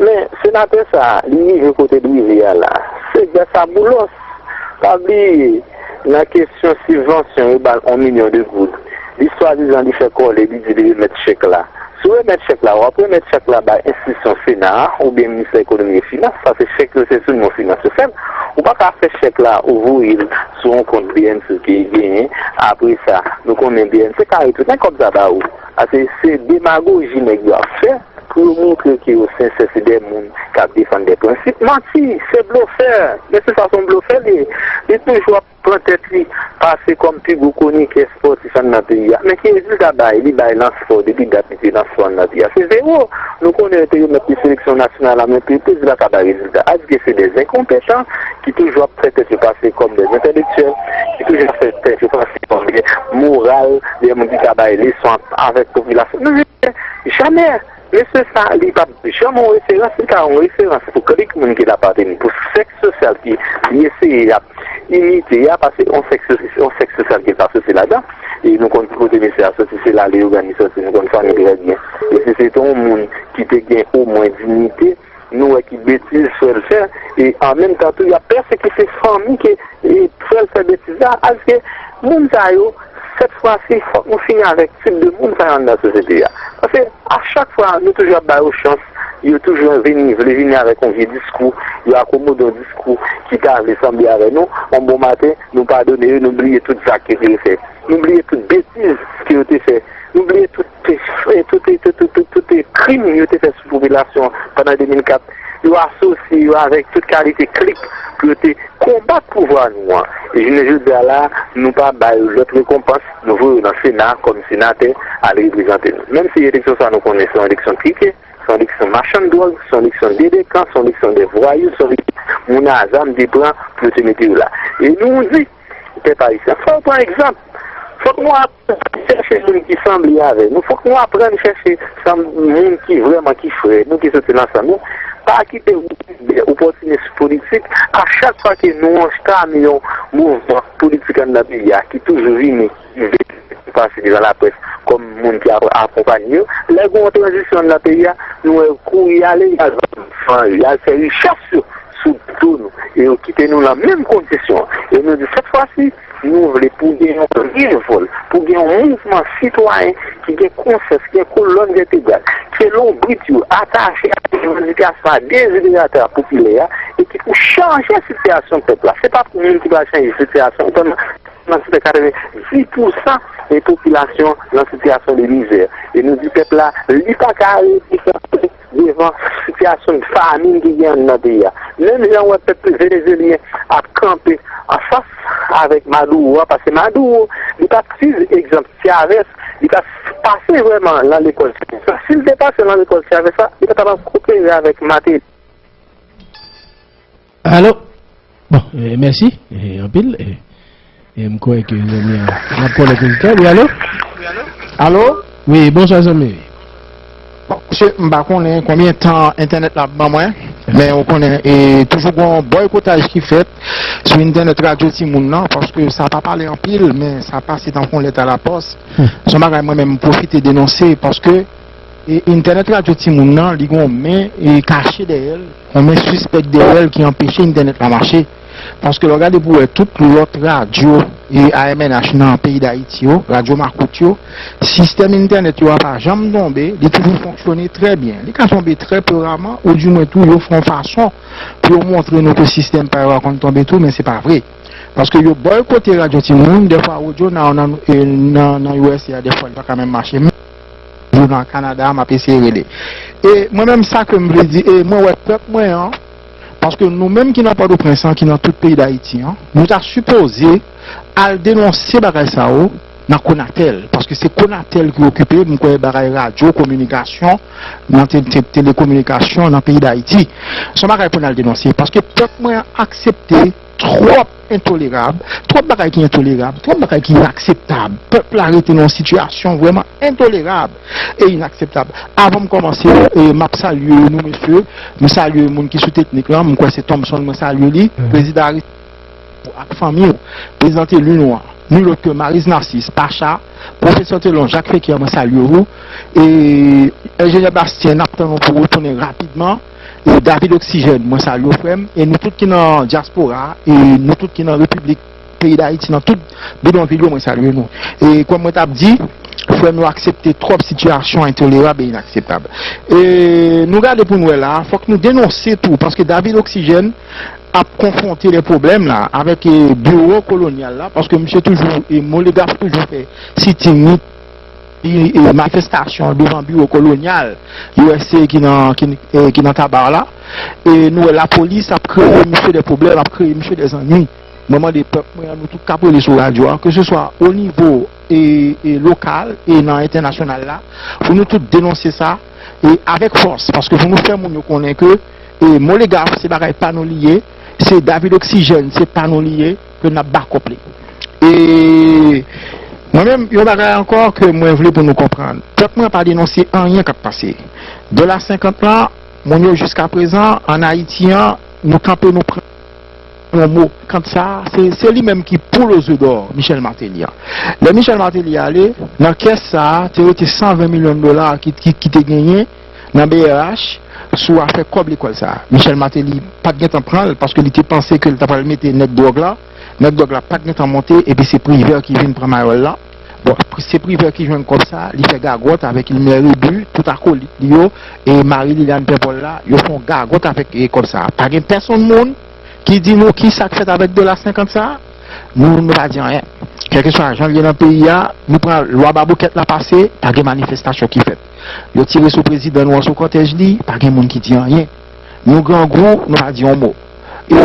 Men, senatè sa a, li rive kote l rive a la, se gras a Boulos. Pa bliye, nan kesyon sibvansyon, yo ba l yon milyon de goud. Li swadizan li fè kòlè, li di li remèt chèk la. Si w remèt chèk la, w ap remèt chèk la bay enstitisyon Sena a oubyen Ministè Ekonomi e Finans, paske chèk yo se sou non Finans yo fè l. Ou pa ka fè chèk la, ou voye l sou yon kont B M C ke li genyen. Apre sa, nou konnen B M C ka retounen kòb sa ba ou. Paske se demagoji nèg yo ap fè. pou yo montre ke yo sensè, se de moun k ap defann de prensip. Manti, se blofè. Mesye sa se yon blofè li ye. Li toujou ap pran tèt li pase kòm pi gwo kwonikè espòtif anndan peyi a. Men ki rezilta bay? Li bay nan spò, depi dat li te nan spò anndan peyi a, se zewo. Nou konnen yo te remèt li seleksyon nasyonal la, men pi, pi, li pa ka bay rezilta. Èske se de enkonpetan ki toujou ap fè tèt yo pase kòm de entèlektyèl, ki toujou ap fè tèt yo pase kòm de moral, de moun ki ka bay leson avèk popilasyon? Nou, jamè! Mesye sa, li p ap janm yon referans, li ka yon referans pou klik moun ke l apateni, pou sèks sosyal ke li eseye ap imite a, paske yon sèks, yon sèks sosyal ke l pa soti ladan. E nou konn ki kote mesye a soti, se la Leyogàn li soti, nou konn fanmi trè byen. Mesye se te yon moun ki te gen omwen diyite, nou wè ki betiz frè l fè, e an menm tan tou, y ap pèsekite fanmi ke e frè l fè betiz la, alòske moun sa yo, sèt fwa si, fòk nou fini avèk tip de moun sa yo anndan sosyete a. Paske a chak fwa, nou toujou ap ba yo chans, yo toujou vini, vle vini avèk yon vye diskou, yo akomode yon diskou ki ta vle sanble avè nou, yon bon maten, nou padone yo, nou bliye tout zak yo te fè. Nou bliye tout betiz ke yo te fè. Nou bliye tout, tout, tout, tout, tout, tout, tout krim yo te fè sou popilasyon pandan de mil kat. Yo asosye yo avèk tout kalite klik pou yo te konbat pouvwa nou an. E jounen jodi a la, nou pa ba yo lòt rekonpans, nou voye yo nan Sena kòm senatè al reprezante nou. Menm si eleksyon sa nou konnen se yon eleksyon trike, se yon eleksyon machann dwòg, se yon eleksyon delenkan, se yon eleksyon de vwayou, se yon eleksyon moun a zam te pran pou yo te mete yo la. E nou di, pèp ayisyen, fò w pran egzanp. Fòk nou aprann chèche moun ki sanble avè nou. Fòk nou aprann chèche sanm-, moun ki vrèman ki frè nou, ki soti nan san nou. Pa kite opòtinis politik, a chak fwa ke nou anchame yon mouvman politik anndan peyi a, ki toujou vini, ki vle pase devan laprès kòm moun ki ap-, akonpanye yo. Lè gen yon tranzisyon anndan peyi a, nou wè yo kouri ale, y al vann, y al fè richès yo sou do nou. E yo kite nou nan menm kondisyon. E nou di, sèt fwa si, nou vle pou gen yon revòl, pou gen yon mouvman sitwayen ki gen konsyans, ki gen kolòn vètebral, ke lonbrit yo atache ak revandikasyon a dezideratè a popilè a, e ki pou chanje sitiyasyon pèp la. Se pa pou moun ki pral chanje sitiyasyon, ou konn nan site katreven dis pousan e popilasyon nan sitiyasyon de mizè. E nou di pèp la, li pa ka rete kanpe devan sitiyasyon famin ki gen anndan peyi a. Menm jan w wè pèp venezuelyen ap kanpe anfas avèk Maduro a, paske Maduro, li p ap swiv egzanp Chavez, li pa pase vrèman nan lekòl Chavez la. Si l te pase nan lekòl Chavez la, li pa t ap kopere avèk Martelly. Alo? Bon, eh, mèsi eh, anpil. Eh, eh, m kwè ke zanmi an ap konnen pozitè. Wi, alo? Alo? Wi, bonswa zanmi. Bon, se, m pa konnen konbyen tan entènèt la ap ban mwen, men ou konnen, e toujou gon bòykotaj ki fèt sou entènèt Radyo Timoun nan, paske sa pa pale anpil, men sa pase tankou yon lèt alapòs. Se yon bagay mwen menm m pwofite denonse, paske e entènèt Radyo Timoun nan, li gon men e kache dèyè l, yon men sispèk dèyè l ki anpeche entènèt la mache. Paske lè w gade pou w wè tout lòt radyo e A M N H nan peyi Dayiti yo, radyo makout yo, sistèm entènèt yo a pa janm tonbe, li toujou fonksyone trè byen. Li ka tonbe trè pe raman, oudimwen tou yo fè yon fason pou yo montre nou ke sistèm pa yo a konn tonbe tou, men se pa vre. Paske yo bòykote Radyo Timoun, dèfwa Rodyo Now nan, nan, nan U S A a, dèfwa li pa ka menm mache. Yo nan Kanada, m ap eseye rele. E mwen menm sa ke m vle di, e mwen wè pèp mwen an, paske nou menm ki nan Pòtoprens an, ki nan tout peyi Dayiti an, nou ta sipoze al denonse bagay sa yo nan Konatel, paske se Konatel ki okipe, m kwè bagay radyo, kominikasyon, nan te, te, telekominikasyon nan peyi Dayiti. Se yon bagay pou n al denonse, paske pèp mwen an aksepte twòp entolerab, twòp bagay ki entolerab, twòp bagay ki inakseptab. Pèp la rete nan yon sitiyasyon vrèman entolerab e inakseptab. Avan m kòmanse, e, m ap salye nou, mesye. M salye moun ki sou teknik lan. M kwè se Thompson, mwen salye li. Prezidan Aristide ak fanmi w. Prezante li nou an. Ni lòt ke Maryse Narcisse, Pacha, Pwofesè Telon, Jacques Fequière, mwen salye ou. E enjenyè Bastien, n ap tann ou pou w retounen rapidman. E David Oxygène, mwen salye w, frè m. E nou tout ki nan dyaspora, e nou tout ki nan Repiblik, peyi Dayiti, nan tout bidonvil yo, mwen salye nou. E kòm mwen t ap di, frè m yo aksepte twòp sitiyasyon entolerab e inakseptab. E nou gade pou n wè la, fòk nou denonse tou, paske David Oxygène ap konfwonte de pwoblèm la avèk, e, biwo kolonyal la, paske misye toujou, e, Moleghaf toujou fè sitting li e, e, manifestasyon devan biwo kolonyal U S A ki nan, ki, e, ki nan Taba la. E nou wè lapolis ap kreye misye de pwoblèm, ap kreye misye de zannwi. Mwen mande pèp mwen an, nou tout k ap rele sou radyo a, ke se swa o nivo e, e lokal e nan entènasyonal la, pou nou tout denonse sa e avèk fòs, paske pou nou fè moun yo konnen ke e Molegaf se bagay pa nou li ye, se David Oxygène se pa nou li ye, ke n ap bakòp li. E mwen menm, yon bagay ankò ke mwen vle pou nou konprann, pèp mwen pa denonse anyen k ap pase. Dola senkant lan, moun yo jiska prezan, ann Ayiti an, nou kanpe, nou pran yon mo. Kant sa a, se, se li menm ki poul aux œufs d'or, Michel Martelly an. Lè Michel Martelly ale, nan kès sa a, te rete san ven milyon dola ki, ki, ki te genyen nan B R H sou afè kòb lekòl sa a. Michel Martelly pa t gentan pran l, paske li te panse ke l ta pral mete nèg dwòg la. Nèg dwòg la pa t gentan monte, epi se Privè ki vin pran mayòl la. Bon, se Privè ki jwenn kòb sa a, li fè gagòt avèk Ilmè Rebu, tout akolit li yo, e Marie Liliane Pèpòl la, yo fè yon gagòt avèk, e, kòb sa a. Pa gen pèsonn moun ki di nou ki sa k fèt avèk dola senkant sa a. Nou, nou pa di anyen. Kèlkeswa jan l ye nan peyi a, nou pran lwa baboukèt la pase, pa gen manifestasyon ki fèt. Yo tire sou prezidan nou an, sou kòtèj li, pa gen moun ki di anyen. Nou grangou, nou pa di yon mo. E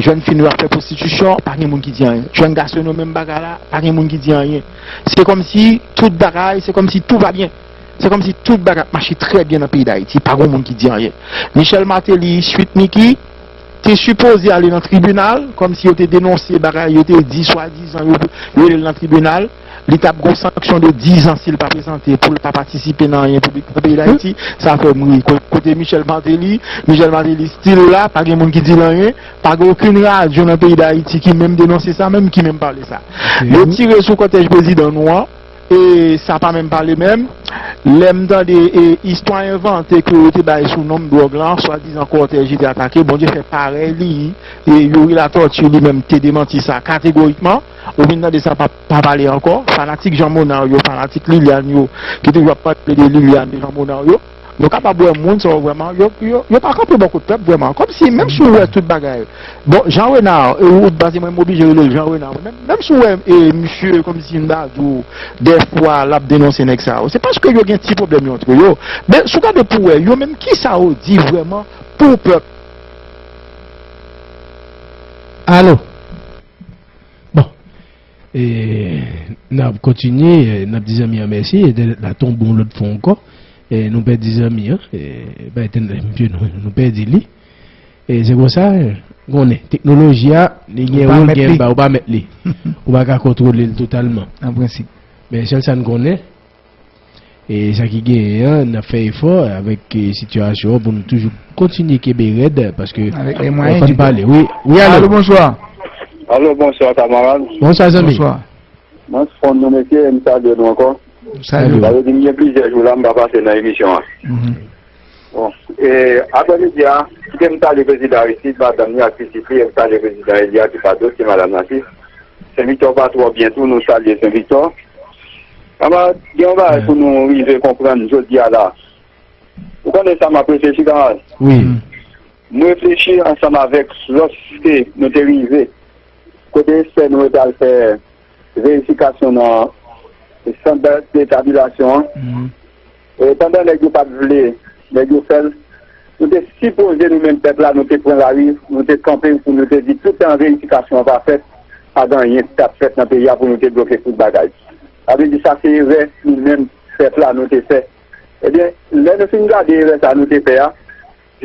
jèn fi nou ap fè pwostitisyon, pa gen moun ki di anyen. Jèn gason nou menm bagay la, pa gen moun ki di anyen. Se kòmsi tout bagay, se kòmsi tout va byen. Se kòmsi tout bagay ap mache trè byen nan peyi Dayiti, pa gen moun ki di anyen. Michel Martelly, Sweet Micky, te sipoze ale nan tribinal, kòmsi yo te denonse bagay, yo te di swadizan yo, yo rele l nan tribinal, li t ap gen yon sanksyon de diz an si l pa prezante, pou l pa patisipe nan anyen piblik nan peyi Dayiti. Sa fè m ri. Ko-, kote Michel Martelly, Michel Martelly still la, pa gen moun ki di l anyen, pa gen okenn radyo nan peyi Dayiti ki menm denonse sa, menm ki menm pale sa. Yo tire sou kòtèj prezidan nou an, e sa pa menm pale menm. Lè m tande, e, istwa envante ke yo te bay sou nonm dwòg lan, swadizan kòtèj li te atake, Bondye fè parèy li, e Youri Latortue li menm te demanti sa kategorikman. Ou vin tande sa pa, pa pale ankò. Fanatik Jean Monard yo, fanatik Liliane yo, ki toujou ap pale de Liliane, de Jean Monard yo, nou kapab wè moun sa yo vrèman, yo, yo, yo pa kanpe bò kot pèp vrèman. Kòmsi, menm si w wè tout bagay, bon, Jean Renard, e, ou, paske mwen, m oblije rele l Jean Renard. Menm, menm si w wè, e, misye, kòmsi m ta di w, dèfwa, l ap denonse nèg sa yo, se paske yo gen ti pwoblèm yo antre yo. Men, si w gade pou w wè, yo menm, kisa yo di vrèman pou pèp? Alo? Bon. E, n ap kontinye, e, n ap di zanmi an mèsi, entènèt la tonbe yon lòt fwa ankò. E, nou pèdi zanmi an, e, bay entènèt la, nou, nou pèdi li. E se konsa, konnen, teknoloji a, li gen wòl, gen ba, ou pa mèt li. Ou pa ka kontwole l totalman. An prensip. Men sèl sa n konnen, e sa ki genyen an, n ap fè efò avèk, e, sitiyasyon an pou nou toujou kontinye kenbe rèd, paske fò n pale. Wi, wi, alo. Alo, bonswa. Alo, bonswa, kamarad. Bonswa, zanmi. Bonswa. Mwen, fò nou, mesye, m salye nou ankò. Sa vle di, m gen plizyè jou la, m pa pase nan emisyon an. Bon, e, aprè midi a, kite m salye prezidan Aristide, madanm li ak pitit li, e m salye prezidan Eli a, Tipato, ti madanm nan si. Sen Viktò pa twò byen tou, nou salye Sen Viktò. Kamarad, gen yon bagay pou nou rive konprann jodi a la. Ou konnen sa m ap reflechi, kamarad? Wi. M reflechi ansanm avèk lòske nou te rive, kote espè nou yo t al fè verifikasyon nan sant de, de tabilasyon an. E pandan nèg yo pa t vle, nèg yo fè l, nou te sipoze, nou menm pèp la, nou te pran lari, nou te kanpe pou nou te di tout tan verifikasyon an pa fèt, pa gen anyen ki t ap fèt nan peyi a pou nou te bloke tout bagay. Sa vle di sa se erè nou menm pèp la nou te fè. Ebyen, lè nou fin gade erè sa nou te fè a,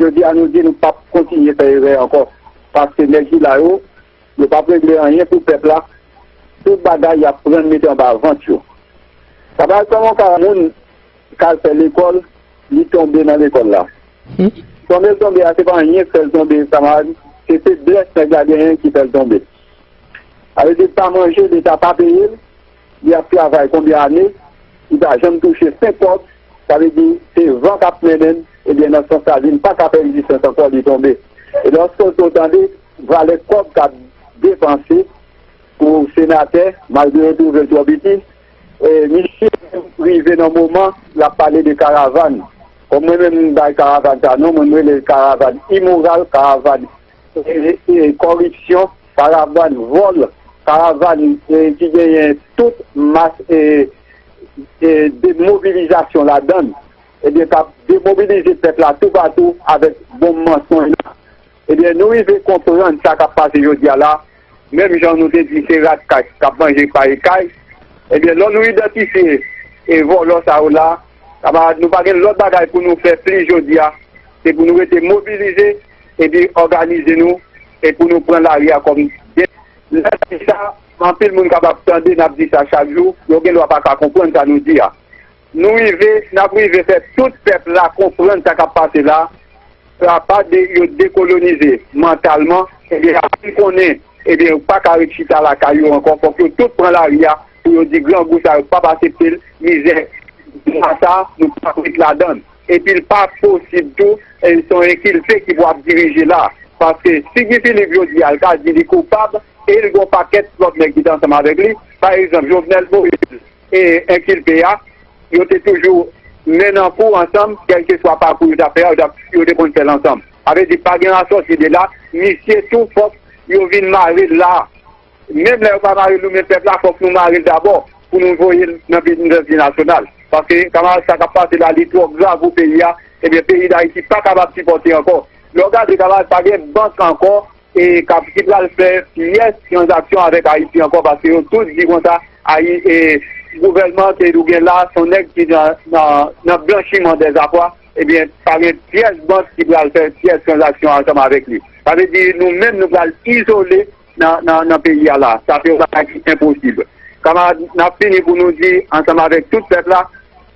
jodi a nou di nou p ap kontinye fè erè ankò. Paske nèg ki la yo, yo p ap regle anyen pou pèp la. Tout bagay y ap pran mete anba vant yo. Sa pa kòman ka moun k al fè lekòl, li tonbe nan lekòl la. Tonbe l tonbe a, se pa anyen k fè l tonbe, kamarad. Se feblès nèg la genyen ki fè l tonbe. Sa vle di l pa manje, Leta pa peye l, li ap travay konbyen ane, li pa janm touche senk kòb, sa vle di se van k ap mennen l, ebyen nan sans sa li pa ka fè rezistans ankò, li tonbe. E lòske w tande valè kòb k ap depanse pou senatè, malgre yo twouve l twò piti, e misye rive nan moman l ap pale de karavàn. Kòm mwen menm m bay karavàn sa non, mwen m rele l karavàn imoral, karavàn e, e, kòripsyon, karavàn vòl, karavàn, e, ki genyen tout mas, e, e, demobilizasyon ladan l, ebyen, k ap demobilize pèp la toupatou avèk bon mansonj la. Ebyen, nou rive konprann sa k ap pase jodi a la, menm jan nou te di se rat kay k ap manje pay kay. Ebyen, lè nou idantifye e vòlò sa yo la, kamarad, nou pa gen lòt bagay pou nou fè plis jodi a, se pou nou rete mobilize epi òganize nou e pou nou pran lari a kòm. Lè n ap di sa, anpil moun kapab tande n ap di sa chak jou, yo gen dwa pa ka konprann sa nou di a. Nou rive, n ap rive fè tout pèp la konprann sa k ap pase la, apa de yo dekolonize mantalman, ebyen, y ap fin konnen, ebyen, yo pa ka ret chita lakay yo ankò, fòk yo tout pran lari a pou yo di grangou sa yo p ap aksepte l, mizè sa nou p ap ret ladan l. Epi l pa posib tou, e se yon enkilpe ki pou ap dirije la. Paske si Guy Philippe jodi a, l ka di li koupab, e l gen yon pakèt lòt nèg ki te ansanm avèk li, pa egzanp, Jovenel Moïse, e enkilpe a, yo te toujou men nan kou ansanm, kèlkeswa pakou yo t ap fè a, yo t ap, yo te konn fè l ansanm. Sa vle di, pa gen asòsi de la, misye tou fòk yo vin mare l la. Menm lè yo pa mare l nou menm pèp la, fòk nou mare l dabò pou nou voye l nan bi-, nan bi nasyonal. Paske, kamarad, sa k ap pase la, li twò grav pou peyi a. Ebyen, peyi Dayiti pa kapab sipòte ankò. Lè w gade, kamarad, pa gen bank ankò e k ap, ki pral fè pyès tranzaksyon avèk Ayiti ankò, paske yo tout di konsa, Ayi-, e, gouvènman ke nou gen la, se yon nèg ki nan, nan, nan blanchiman dèzafwa, ebyen, pa gen pyès bank ki pral fè pyès tranzaksyon ansanm avèk li. Sa vle di, nou menm, nou pral izole nan, nan, nan peyi a la. Sa se yon bagay ki enposib. Kamarad, n ap fini pou nou di, ansanm avèk tout pèp la,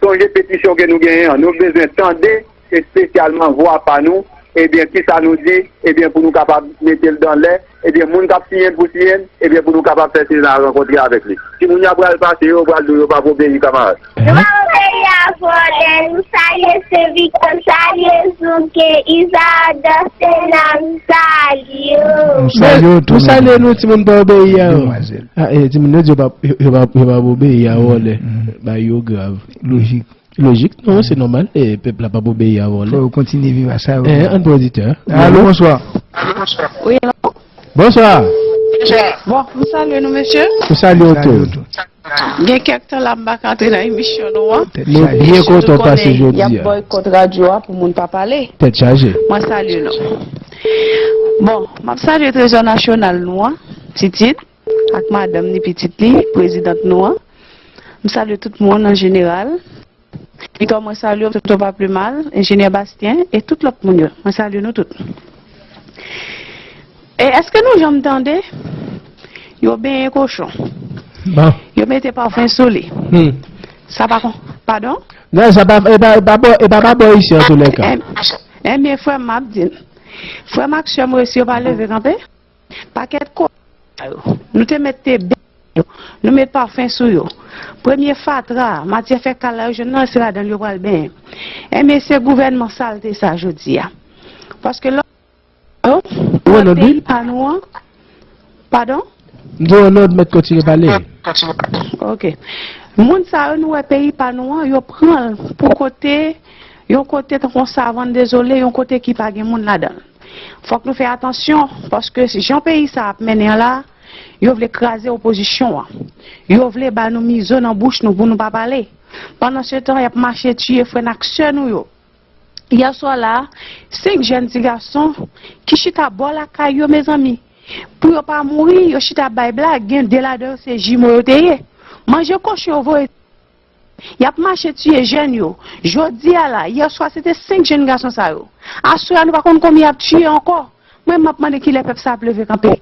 sonje petisyon ke nou genyen an. Nou bezwen tande espesyalman vwa pa nou, ebyen, kisa nou di, ebyen, pou nou kapab mete l dan lè, ebyen, moun k ap siyen l pou siyen l, ebyen, pou nou kapab fè Sena rankontre avèk li. Timoun yo pral pase, yo pral di w yo p ap obeyi, kamarad. Nou pa obeyi a vòlè, nou salye Sevikan, salye Zouke, Izadan, Sena, nou salye w. Nou salye w tou, nou salye nou, timoun pa obeyi a yo. Demwazèl. Ah, eh, timoun yo di yo p ap, yo, yo p ap, yo p ap obeyi a vòlè. Ba yo grav. Lojik. Lojik, non, se nòmal. E pèp la p ap obeyi a vòlè. Fò yo kontinye viv a sa yo. Eh, ann pran oditè. Alo, bonswa. Wi, alo. Bonswa. Bon, m salye nou, mesye. M salye w tou. Gen kèk tan la, m pa ka antre nan emisyon nou an. Nou byen kontan w pase jodi a. Y ap boykòt radyo a pou moun pa pale. Tèt chaje. Mwen salye nou. Bon, m ap salye trezò nasyonal nou an, Titid, ak madanm ni pitit li, prezidant nou an. M salye tout moun an jeneral. Victor, mwen salye w, Toto pa pi mal, Enjenyè Bastien, e tout lòt moun yo. Mwen salye nou tout. E èske nou janm tande yo benyen kochon? Bon. Yo mete pafen sou li. Hmm. Sa pa kon, padon? Non, sa pa, e pa, e pa bò, e pa, pa bò isi, an tou lè ka. Enben, frè m, m ap di n. Frè m ak sè m resi yo pa leve kanpe. Pakèt ko sa yo. Nou te mete ben yo. Nou met pafen sou yo. Premye fatra, matyè fèkal la yo jwenn nan, se ladan l yo pral benyen. Enben, se gouvènman salte sa jodi a. Paske lò yo, nan peyi pa nou an, padon? M di w an nòd, mèt kontinye pale. Ok. Moun sa yo, nou wè peyi pa nou an, yo pran l pou kote, yon kote tankou yon savann dezole, yon kote ki pa gen moun ladan l. Fòk nou fè atansyon, paske jan peyi sa ap mennen an la, yo vle kraze opozisyon an. Yo vle ba nou mizo nan bouch nou pou nou pa pale. Pandansetan, y ap mache tiye frè n ak sè nou yo. Yè swa la, senk jèn ti gason ki chita bò lakay yo, mezanmi. Pou yo pa mouri, yo chita bay blag, gen de ladan yo se jimo yo te ye. Manje kochon yo voye Y ap mache tiye jèn yo. Jodi a la, yè swa se te senk jèn gason sa yo. Aswè a nou pa konn konbyen y ap tiye ankò. Mwen m ap mande kilè pèp sa ap leve kanpe.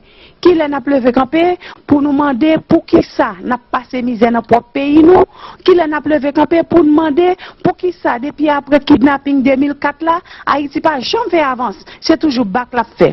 Kilè n ap leve kanpe pou nou mande poukisa n ap pase mizè nan pwòp peyi nou? Kilè n ap leve kanpe pou n mande poukisa depi apre kidnaping de mil kat la, Ayiti pa janm fè avans? Se toujou bak l ap fè.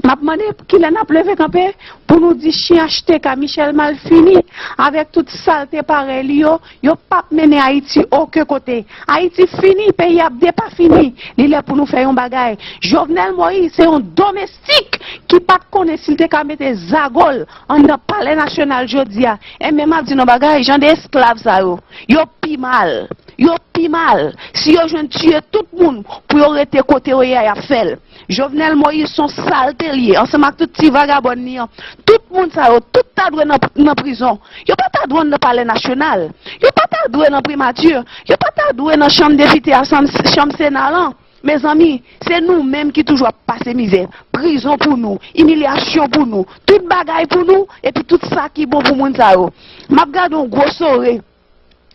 M ap mande kilè n ap leve kanpe pou nou di chen H T K Michel Malfini avèk tout salte parèy li yo, yo p ap mennen Ayiti okenn kote. Ayiti fini, peyi ap depafini. Li lè pou nou fè yon bagay. Jovenel Moïse se yon domestik ki pa t konnen si l te ka mete zago l anndan Palè Nasyonal jodi a. Enben, m ap di nou yon bagay, jan de esklav sa yo, yo pi mal. Yo pi mal. Si yo jwenn tiye tout moun pou yo rete kote yo ye a, y ap fè l. Jovenel Moïse se yon salte l ye, ansanm ak tout ti vagabòn li an. Tout moun sa yo, tout ta dwe nan, nan prizon. Yo pa ta dwe nan Palè Nasyonal. Yo pa ta dwe nan Primati. Yo pa ta dwe nan Chanm Depite a, chanm, chanm Sena lan. Mezanmi, se nou menm ki toujou ap pase mizè. Prizon pou nou, imilyasyon pou nou, tout bagay pou nou, epi tout sa ki bon pou moun sa yo. M ap gade yon gwo sore,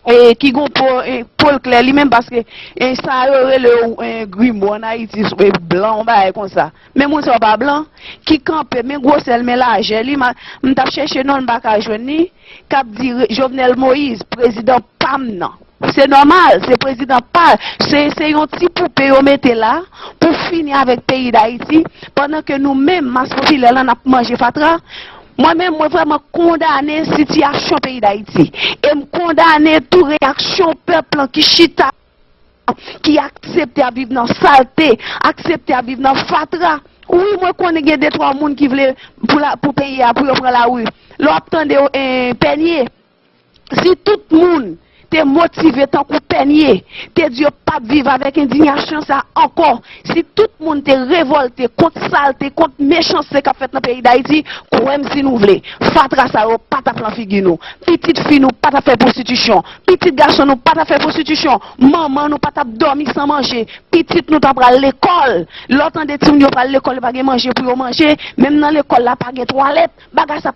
e, ki gon po, e, po l klè li menm, paske, e, sa yo rele yo, e, grimò an Ayiti, e, blan, yon bagay konsa. Men moun sa yo pa blan, ki kanpe, men gwosè l, men lajè li, ma-, m t ap chèche non l, m pa ka jwenn li, k ap di re-, Jovenel Moïse, prezidan pa m nan. Se nòmal, se prezidan pa, se, se yon ti poupe yo mete la pou fini avèk peyi Dayiti, pandan ke nou menm, mas popilè lan, n ap manje fatra. Mwen menm, mwen vrèman kondane sitiyasyon peyi Dayiti. E m kondane tou reyaksyon pèp lan ki chita, ki aksepte ap viv nan salte, aksepte ap viv nan fatra. Wi, mwen konnen gen de twa moun ki vle pou la, pou peyi a, pou yo pran lari. Lè w ap tande, eh, Pènye, si tout moun te motive tankou Pènye, te di yo p ap viv avèk endiyasyon sa ankò, si tout moun te revòlte kont salte, kont mechanste k ap fèt nan peyi Dayiti, kwè m si nou vle, fatra sa yo pa t ap lan figi nou. Pitit fi nou pa t ap fè pwostitisyon. Pitit gason nou pa t ap fè pwostitisyon. Manman nou pa t ap dòmi san manje. Pitit nou ta pral lekòl. Lè w tande timoun yo pral lekòl, yo pa gen manje pou yo manje. Menm nan lekòl la, pa gen twalèt. Bagay sa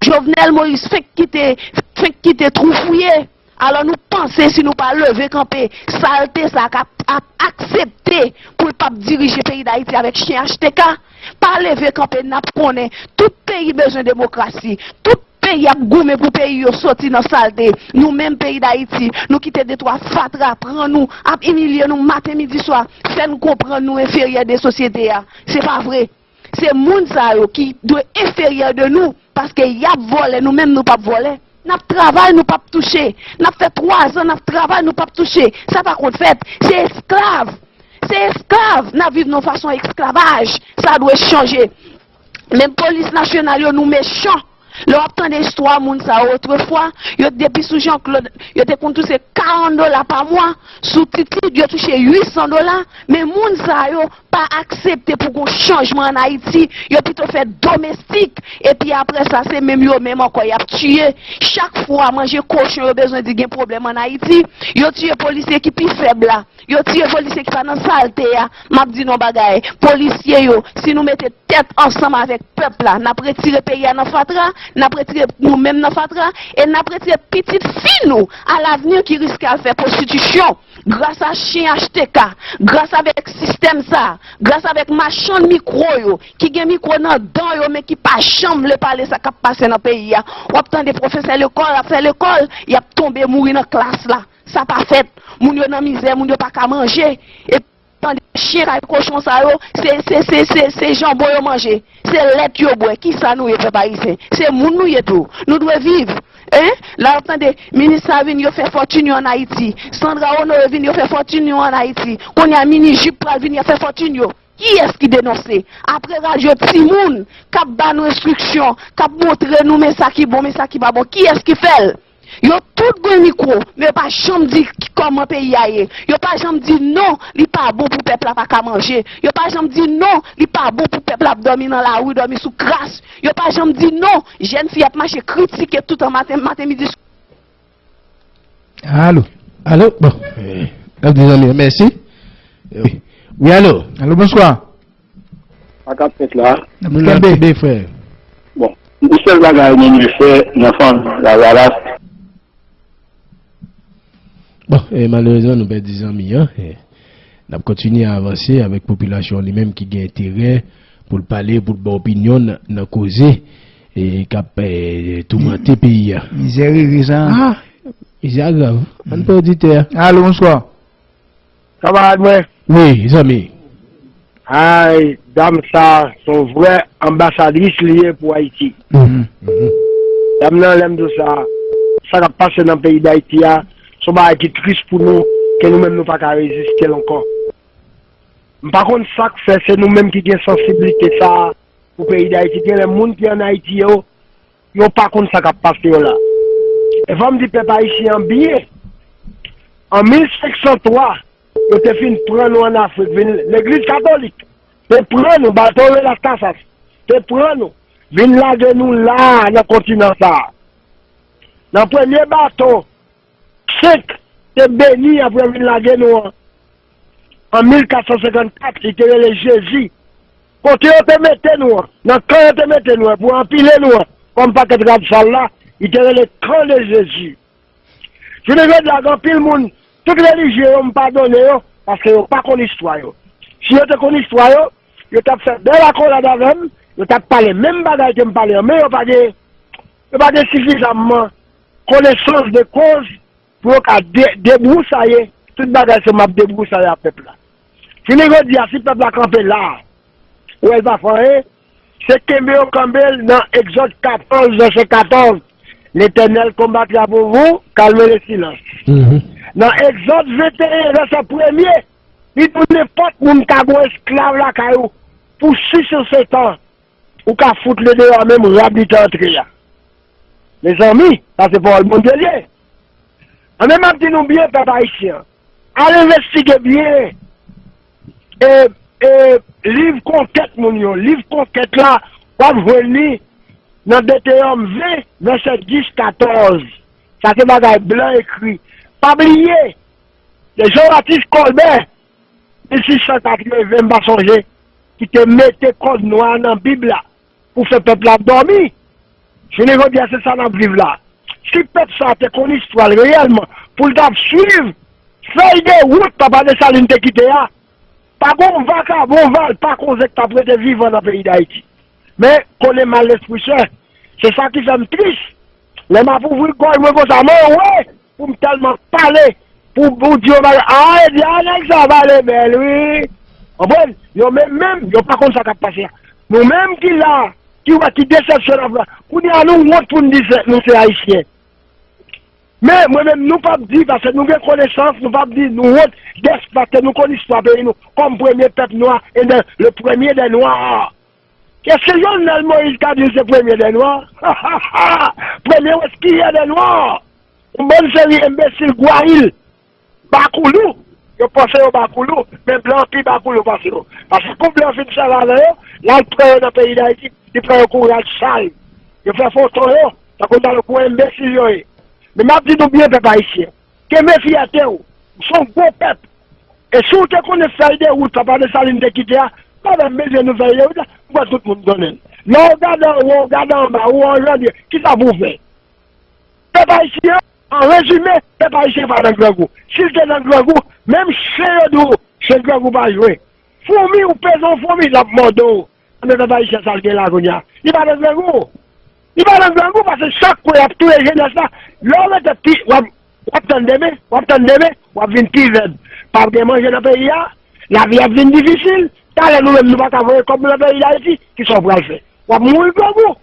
Jovenel Moïse fenk kite, fenk kite twou fouye. Alò nou panse si nou pa leve kanpe, salte sa k ap, ap aksepte pou l p ap dirije peyi Dayiti avèk chen H T K, pa leve kanpe, n ap konnen tout peyi bezwen demokrasi, tout peyi ap goumen pou peyi yo soti nan salte. Nou menm peyi Dayiti, nou kite de twa fatra pran nou, ap imilye nou maten, midi, swa, fè n konprann nou enferyè de sosyete a. Se pa vre. Se moun sa yo ki dwe enferyè de nou, paske y ap vòlè, nou menm nou p ap vòlè. N ap travay, nou p ap touche. N ap fè twa zan, n ap travay, nou p ap touche. Sa pa konn fèt. Se esklav. Se esklav. N ap viv nan yon fason esklavaj. Sa dwe chanje. Menm polis nasyonal yo, nou mechan. Lè w ap tande istwa moun sa yo, otrefwa, yo depi sou Jean Claude, yo te konn touse karant dola pa mwa. Sou Titid, yo touche uit san dola. Men moun sa yo pa aksepte pou gon chanjman ann Ayiti. Yo pito fè domestik. Epi apre sa, se menm yo menm ankò y ap tiye. Chak fwa manje kochon yo bezwen di gen pwoblèm ann Ayiti, yo tiye polisye ki pi fèb la. Yo tiye polisye ki pa nan salte a. M ap di nou yon bagay. Polisye yo, si nou mete tèt ansanm avèk pèp la, n ap retire peyi a nan fatra, n ap retire nou menm nan fatra, e n ap retire pitit fi nou alavni ki riske al fè pwostitisyon. Gras a chen H T K, gras avèk sistèm sa, gras avèk machann mikwo yo, ki gen mikwo nan dan yo, men ki pa janm vle pale sa k ap pase nan peyi a. W ap tande pwofesè lekòl ap fè lekòl, y ap tonbe mouri nan klas la. Sa pa fèt. Moun yo nan mizè, moun yo pa ka manje. Epi tande chen kay kochon sa yo, se, se, se, se, se janbon yo manje. Se lèt yo bwè. Kisa nou ye, pèp ayisyen? Se moun nou ye tou. Nou dwe viv. Hein? Lè w ap tande minis sa vin, yo fè fòtin yo ann Ayiti. Sandra Honoré vin, yo fè fòtin yo ann Ayiti. Kounye a, minis Jup pral vin, y ap fè fòtin yo. Kiyès ki denonse? Apre radyo timoun k ap ba nou enstriksyon, k ap montre nou men sa ki bon, men sa ki pa bon, kiyès ki fè l? Yo tout gen mikwo, men yo pa janm di ki, kòman peyi a ye. Yo pa janm di non, li pa bon pou pèp la pa ka manje. Yo pa janm di non, li pa bon pou pèp la ap dòmi nan lari, dòmi sou kras. Yo pa janm di non, jèn fi ap mache kritike tout an maten, maten, midi, swa. Alo. Alo. Bon. Eh, n ap di zanmi an mèsi. Wi, alo. Alo, bonswa. Sa k ap fèt la? Nou la kenbe, frè. Bon, yon sèl bagay mwen vle fè nan fanmi Lavalas. Bon, e malerezman, nou pèdi zanmi an. E, n ap kontinye avanse avèk popilasyon an li menm ki gen enterè pou l pale, pou l ba opinyon l nan, nan koze e k ap e, toumante peyi a. Mizè rere sa. Ah, mizè a grav. Ann pran oditè a. Alo, bonswa. Kanmarad mwen. Wi, zanmi. Ay, dam sa se yon vrè anbasadris li ye pou Ayiti. Dam nan, lè m di w sa, sa k ap pase nan peyi Dayiti a, se yon bagay ki tris pou nou, ke nou menm nou pa ka reziste l ankò. M pa konn sa k fè se nou menm ki gen sansiblite sa a pou peyi Dayiti. Genlè moun ki ann Ayiti yo, yo pa konn sa k ap pase yo la. E fò m di pèp ayisyen an byen. An mil senk san twa, yo te fin pran nou ann Afrik, vin legliz katolik te pran nou, Bartolomé Las Casas te pran nou, vin lage nou la a nan kontinan sa a. Nan premye bato, senk te beni apre vin lage nou an. An mil kat san senkannkat, li te rele Jezi. Kote yo te mete nou an, nan kan yo te mete nou an, pou anpile nou an, kòm pakèt rad sal la, li te rele kan de Jezi. Jounen jodi a, gen anpil moun, tout relijye yo, m padone yo, paske yo pa konn istwa yo. Si yo te konn istwa yo, yo t ap fè bèl akolad avè m, yo t ap pale menm bagay ke m pale an, men yo pa gen, yo pa gen sifizamman konesans de koz pou yo ka de, debwousaye tout bagay sa m ap debwousaye a pèp la. Jounen jodi a, si pèp la kanpe la, ou wè l pa fè anyen, se kenbe yo kanbe l nan Egzòd katòz, vèsè katòz. L'Éternel combattra pour vous, calmez le silence. Nan Egzòd venteyen, vèsè premye, li di w nenpòt moun ka gen yon esklav lakay ou pou sis ou sèt an, ou ka fout li deyò a menm rad li te antre a. Mezanmi, sa se pawòl Bondye l ye. Anben, m ap di nou byen, pèp ayisyen, al envestige byen e, e, liv konkèt moun yo. Liv konkèt la, w ap jwenn li nan Detewonòm ven, vèsè dis, katòz. Sa se bagay blan ekri. Pa bliye, se Jean Baptiste Colbert, mil sis san katreven, m pa sonje, ki te mete kòd nwa nan Bib la pou fè pèp la dòmi. Jounen jodi a, se sa n ap viv la. Si pèp sa a te konn istwa l reyèlman, pou l t ap swiv fèy de wout Papa Desalin te kite a, pa gen yon vakabon valpa konze k t ap rete vivan nan peyi Dayiti. Men, konnen mal lespri sè. Se sa ki fè m tris. Lè m ap ouvri gòj mwen konsa, mwen wè pou m tèlman pale, pou, pou di yon bagay, a, e di, a, nèg sa pale bèl, wi. Konprann? Yo menm, menm, yo pa konn sa k ap pase a. Nou menm ki la, ki wè ki desepsyon n ap fè. Kounye a, nou wont pou n di se, nou se Ayisyen. Men, mwen menm, nou p ap di, paske nou gen konesans, nou p ap di, nou wont, dèske paske nou konn istwa peyi nou, kòm premye pèp nwa, e de, le premier des Noirs. Èske Jovenel Moïse ka di l se premye dè nwa? Premye reskiyè dè nwa. Yon bann seri enbesil, gwayil, bakoulou. Yo panse yo bakoulou, men blan pi bakoulou pase yo. Paske kou blan fin sèvi avè yo, l al pran yo nan peyi Dayiti, li pran yo kou rad sal. Yo fè foto yo, tankou tal gwo enbesil yo ye. Men m ap di nou byen, pèp ayisyen, kenbe fyète w. Ou se yon gwo pèp. E si w te konnen fèy de wout Papa Desalin te kite a, pa menm bezwen nou fèy de wout la, m kwè tout moun konnen l. Lè w gade anwo, w gade anba, ou anjandre, kisa pou w fè? Pèp ayisyen, an rezime, pèp ayisyen pa nan grangou. Si l te nan grangou, menm chen yo di w, se grangou pa jwe. Foumi, ou peze yon foumi, l ap mòde w. Anben, pèp ayisyen, sa l gen la kounye a? Li pa nan grangou. Li pa nan grangou paske chak kou y ap touye jenès la, lè w rete pi, w ap, w ap tann demen, w ap tann demen, w ap vin pi vèb. P ap gen manje nan peyi a, lavi ap vin difisil, talè nou menm nou pa ka voye kòb nou nan peyi Dayiti, kisa w pral fè? W ap mouri grangou.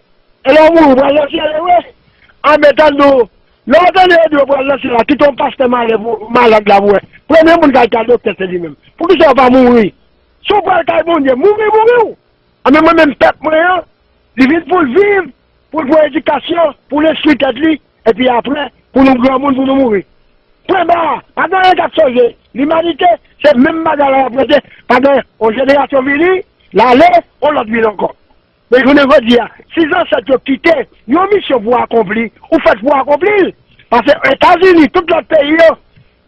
E lè w mouri, w pral nan syèl, e vre? Anben, tann nou, lè w tande yo di yo pral nan syèl la, kite yon pastè malè pou, malad la pou wè. Premye moun k al kay doktè se li menm. Poukisa yo pa mouri? Si w pral kay Bondye, mouri, mouri w. Anben, mwen menm, pèp mwen an, li vin pou l viv, pou l pran edikasyon, pou l enstwi tèt li, epi apre, pou nou granmoun, pou nou mouri. Pwen ba, pa gen anyen k ap chanje. Limanite, se menm bagay la y ap rete, pa gen yon jenerasyon vini, l ale, yon lòt vini ankò. Men jounen jodi a, si zansèt yo kite yon misyon pou akonpli, ou fèt pou akonpli l. Paske Etazini, tout lòt peyi yo,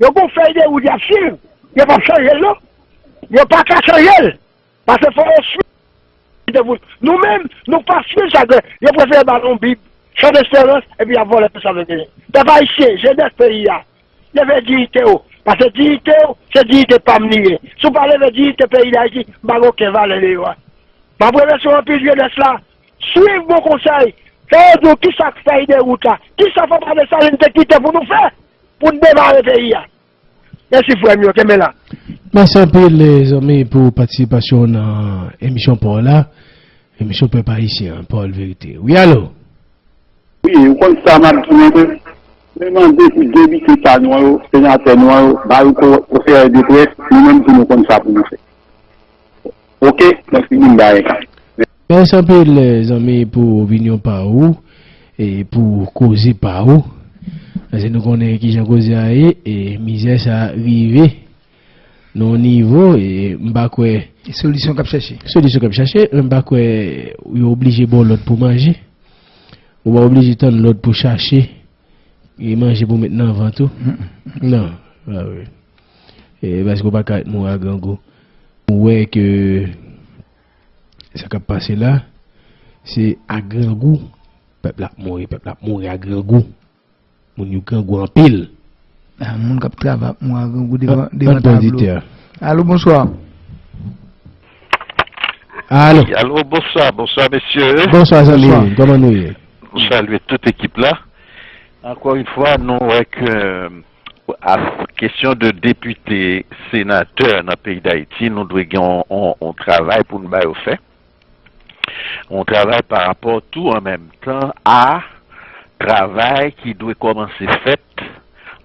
yo gon fèy de wout y ap swiv. Yo p ap chanje l non. Yo pa ka chanje l. Paske fò yo swiv. Nou menm, nou pa swiv sa ke yo prefere ba nou Bib, chan desperans, epi y ap vòlè tout sa nou genyen. Pèp ayisyen, jenès peyi a, leve diyite w. Paske diyite w, se diyite pa m li ye. Si w pa leve diyite peyi Dayiti, m pa gen okenn valè deyò a. M ap remèsye w anpil, jenès la. Swiv bon konsèy. Fè yo di w kisa k fèy de wout la. Kisa Papa Desalin te kite pou nou fè? Pou n demare peyi a. Mèsi, frè m yo. Kenbe la. Mèsi anpil, eh, zanmi, pou patisipasyon w nan emisyon pa w la. Emisyon Pèp Ayisyen an, Pawòl Verite. Wi, alo? Wi, ou konn sa m ap di, mwen, mwen mande pou depite pa nou an yo, senatè nou an yo, ba yo ko-, konférans de près, nou menm tou nou konn sa pou nou fè. Oke, mwen fini m bay la. Mèsi anpil, eh, zanmi, pou opinyon pa ou e pou koze pa ou. Paske nou konnen kijan koze a ye, e mizè sa rive nan yon nivo, e m pa kwè. E solisyon k ap chache. Solisyon k ap chache, men m pa kwè yo oblije ba w lòd pou manje. Ou pa oblije tann lòd pou chache, e manje pou met nan vant ou. Non, pa vre. E paske w pa ka ret mouri a grangou. Ou wè ke sa k ap pase la, se a grangou pèp la ap mouri, pèp la ap mouri a grangou. Moun yo grangou anpil. Ah, moun k ap travay ap mouri a grangou devan, devan tablo. Alo, bonswa. Alo. Wi, alo, bonswa, bonswa, mesye. Bonswa, zanmi. Kòman nou ye? M salye tout ekip la. Ankò yon fwa, nou wè ke, a, kesyon de depite, senatè nan peyi Dayiti, nou dwe gen yon, yon, yon travay pou n ba yo fè. Yon travay pa rapò tou an menm tan a travay ki dwe kòmanse fèt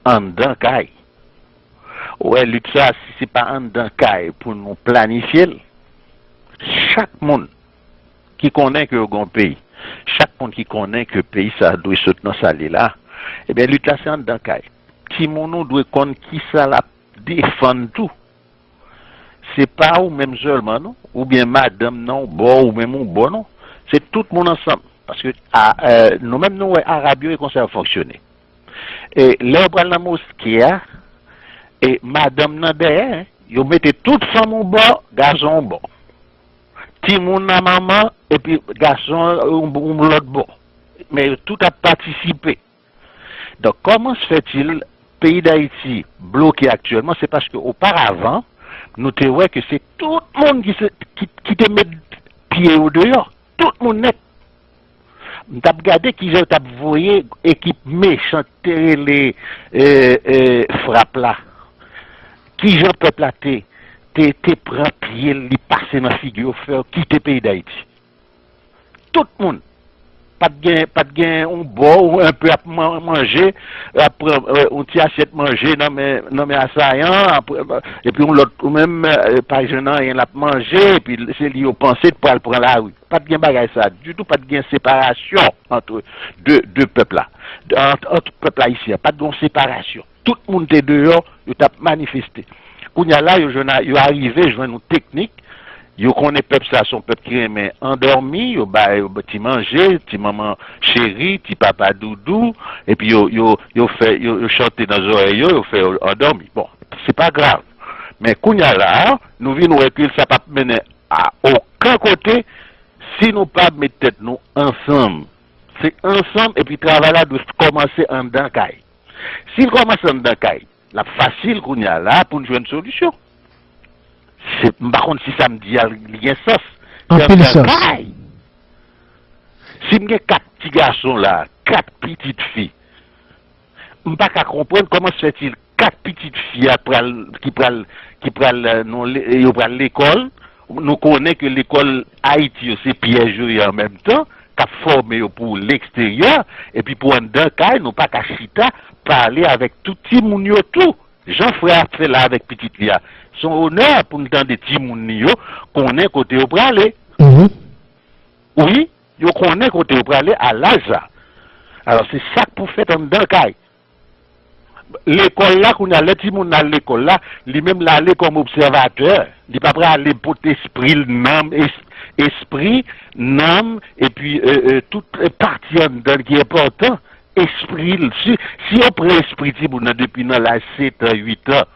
anndan kay. Ou wè, lit sa, si se pa anndan kay pou nou planifye l, chak moun ki konnen ke yo gen yon peyi, chak moun ki konnen ke peyi sa dwe sot nan sa l ye la, ebyen, lit la se anndan kay. Timoun ou dwe konn kisa l ap defann tou. Se pa ou menm sèlman, non, oubyen madanm nan yon bò, ou menm yon bò, non. Se tout moun ansanm. Paske, a, e, nou menm nou wè Arab yo e konsa yo fonksyone. E lè yo pral nan moske a, e madanm nan dèyè, yo mete tout fanm yon bò, gason yon bò. Timoun nan manman, epi gason yon, yon lòt bò. Men yo tout ap patisipe. Donk, kòman se fètil peyi Dayiti bloke aktyèlman? Se paske oparavan, nou te wè ke se tout moun ki, se, ki, ki te met pye yo deyò. Tout moun nèt. M t ap gade kijan yo t ap voye ekip mechan te rele, e, e, frap la. Kijan pèp la te, te, te pran pye l, li pase nan figi yo, fè yo kite peyi Dayiti. Tout moun. Pa t gen, pa t gen yon bò ou enpe ap man-, manje, ap pran, e, yon ti asyèt manje nan men, nan men asayan, ap, epi yon lòt, ou menm, e, pa jwenn anyen l ap manje, epi se li yo panse t pral pran lari. Pa t gen bagay sa ditou, pa t gen separasyon ant de, de pèp la, ant, ant pèp ayisyen an, pa t gen yon separasyon. Tout moun te deyò, yo t ap manifeste. Kounye a la, yo jwenn a, yo arive jwenn yon teknik. Yo konnen pèp sa se yon pèp ki renmen andòmi, yo ba yo ti manje, ti manman cheri, ti papa doudou, epi yo, yo, yo fè, yo, yo chante nan zòrèy yo, yo fè yo andòmi. Bon, se pa grav. Men kounye a la, nou vin wè ke sa p ap mennen a okenn kote si nou pa met tèt nou ansanm. Se ansanm, epi travay la dwe kòmanse anndan kay. Si l kòmanse anndan kay, l ap fasil kounye a la pou n jwenn solisyon. Se, m pa konn si sa m di a, li gen sans. Se anndan kay. Si m gen kat ti gason la, kat pitit fi, m pa ka konprann kòman se fètil kat pitit fi a pral, ki pral, ki pral, e, nan le-, yo pral lekòl. Nou konnen ke lekòl Ayiti yo se pyèj yo ye an menm tan, k ap fòme yo pou leksteryè, epi pou anndan kay, nou pa ka chita pale avèk tout timoun yo tou. Jan frè a fè la avèk pitit li a, se yon onè pou n tande timoun li yo konnen kote yo prale. Wi, yo konnen kote yo prale a laj sa. Alò, se sa k pou fèt anndan kay. Lekòl la, kounye a, lè timoun nan al lekòl la, li menm l ale kòm obsèvatè. Li pa prale pote espri l, nanm, es-, espri, nanm, epi, e, e, tout, e, pati anndan l ki enpòtan. Espri l. Si, si yo pran espri timoun nan depi nan laj sèt an, uit an,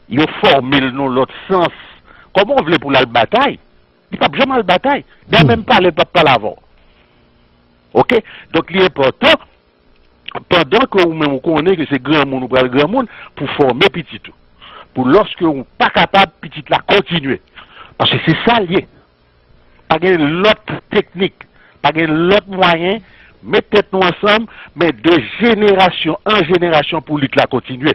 yo fòme l nan lòt sans, kòman w vle pou l al batay? Li p ap janm al batay. Dayè, menm pale, l p ap pale avè w. Oke? Donk, li enpòtan, pandan ke ou menm ou konnen ke se granmoun, ou pral granmoun, pou fòme pitit ou. Pou lòske ou pa kapab, pitit la kontinye. Paske se sa l ye. Pa gen lòt teknik, pa gen lòt mwayen, met tèt nou ansanm, men de jenerasyon an jenerasyon pou lit la kontinye.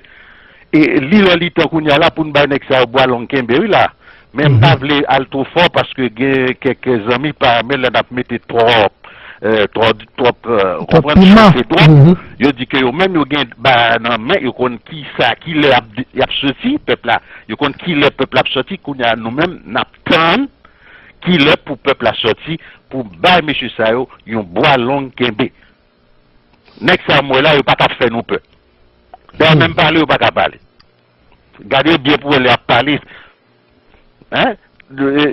E li lè li tan kounye a la pou n bay nèg sa yo bwa long kenbe wi la. Men m pa vle al twò fò paske gen kèk zanmi pa renmen lè n ap mete twòp, e, twò-, twòp, e, ou konprann, piman, chofe twòp. Yo di ke yo menm yo gen bagay nan men, yo konn ki sa, ki lè y ap, y ap soti, pèp la. Yo konn ki lè pèp la ap soti, kounye a nou menm n ap tann ki lè pou pèp la soti, pou bay mesye sa yo yon bwa long kenbe. Nèg sa m wè la, yo pa t ap fè nou pè. Dayè, menm pale, yo pa ka pale. Gade byen pou wè lè y ap pale. Hein?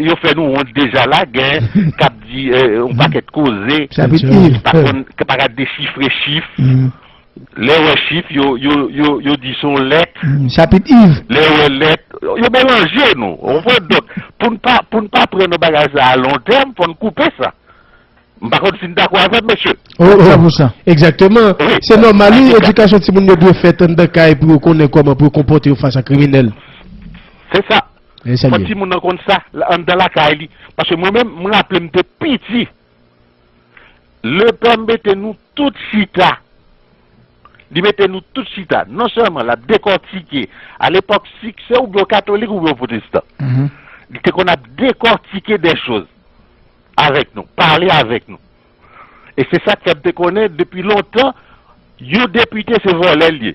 Yo fè nou wont deja la, gen k ap di yon pakèt koze, ki pa konn, ki pa ka dechifre chif. Lè yo wè chif, yo, yo, yo, yo di se yon lèt. Chapit Iv. Lè yo wè lèt, yo melanje nou. Ou konprann? Donk, pou n pa, pou n pa pran nan bagay sa a lontèm, fò n koupe sa. M pa konn si n dakò avè m, mesye. Oh, oh. San pou san. Egzakteman. Se nòmal, wi, edikasyon timoun yo dwe fèt anndan kay pou yo konnen kòman pou yo konpòte yo fas a kriminèl. Se sa. Fò timoun nan konn sa, anndan lakay li. Paske mwen menm, m raple m te piti. Lepè mete nou tout chita. Li mete nou tout chita. Non sèlman l ap dekòtike. Alepòk, si se oubyen w katolik oubyen w pwotestan. Li te konn ap dekòtike de choz avèk nou, pale avèk nou. E se sa k fè m te konnen depi lontan, yon depite se vòlè l ye.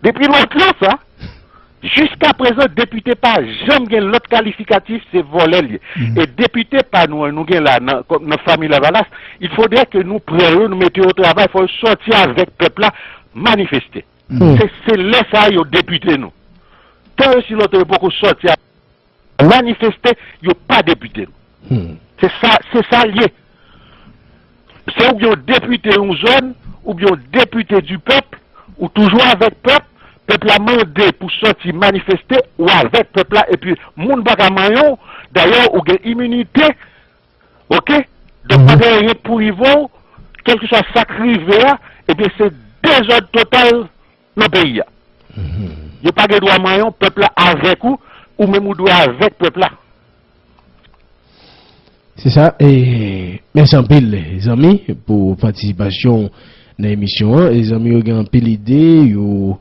Depi lontan sa, jiska prezan, depite pa janm gen lòt kalifikatif, se vòlè l ye. E depite pa nou an, nou gen la nan, nan fanmi Lavalas, il faudrait que nou pran yo, nou mete yo o travay, fò yo sòti avèk pèp la, manifeste. Se, se lè sa a yo depite nou. Tan yo si lontan yo poko sòti a manifeste, yo pa depite nou. Se sa, se sa l ye. Se oubyen w depite yon zòn, oubyen w depite di pèp, ou toujou avèk pèp, pèp la mande pou sòti manifeste, ou avèk pèp la, epi moun pa ka manyen w, dayè ou gen iminite, oke? Donk pa gen anyen k pou rive w, kèlkeswa sa k rive a, ebyen se dezòd total nan peyi a. Yo pa gen dwa manyen w, pèp la avèk ou, ou menm ou dwe avèk pèp la. Se sa, e, mèsi anpil, zanmi, pou patisipasyon w nan emisyon an. E zanmi yo gen anpil ide, yo,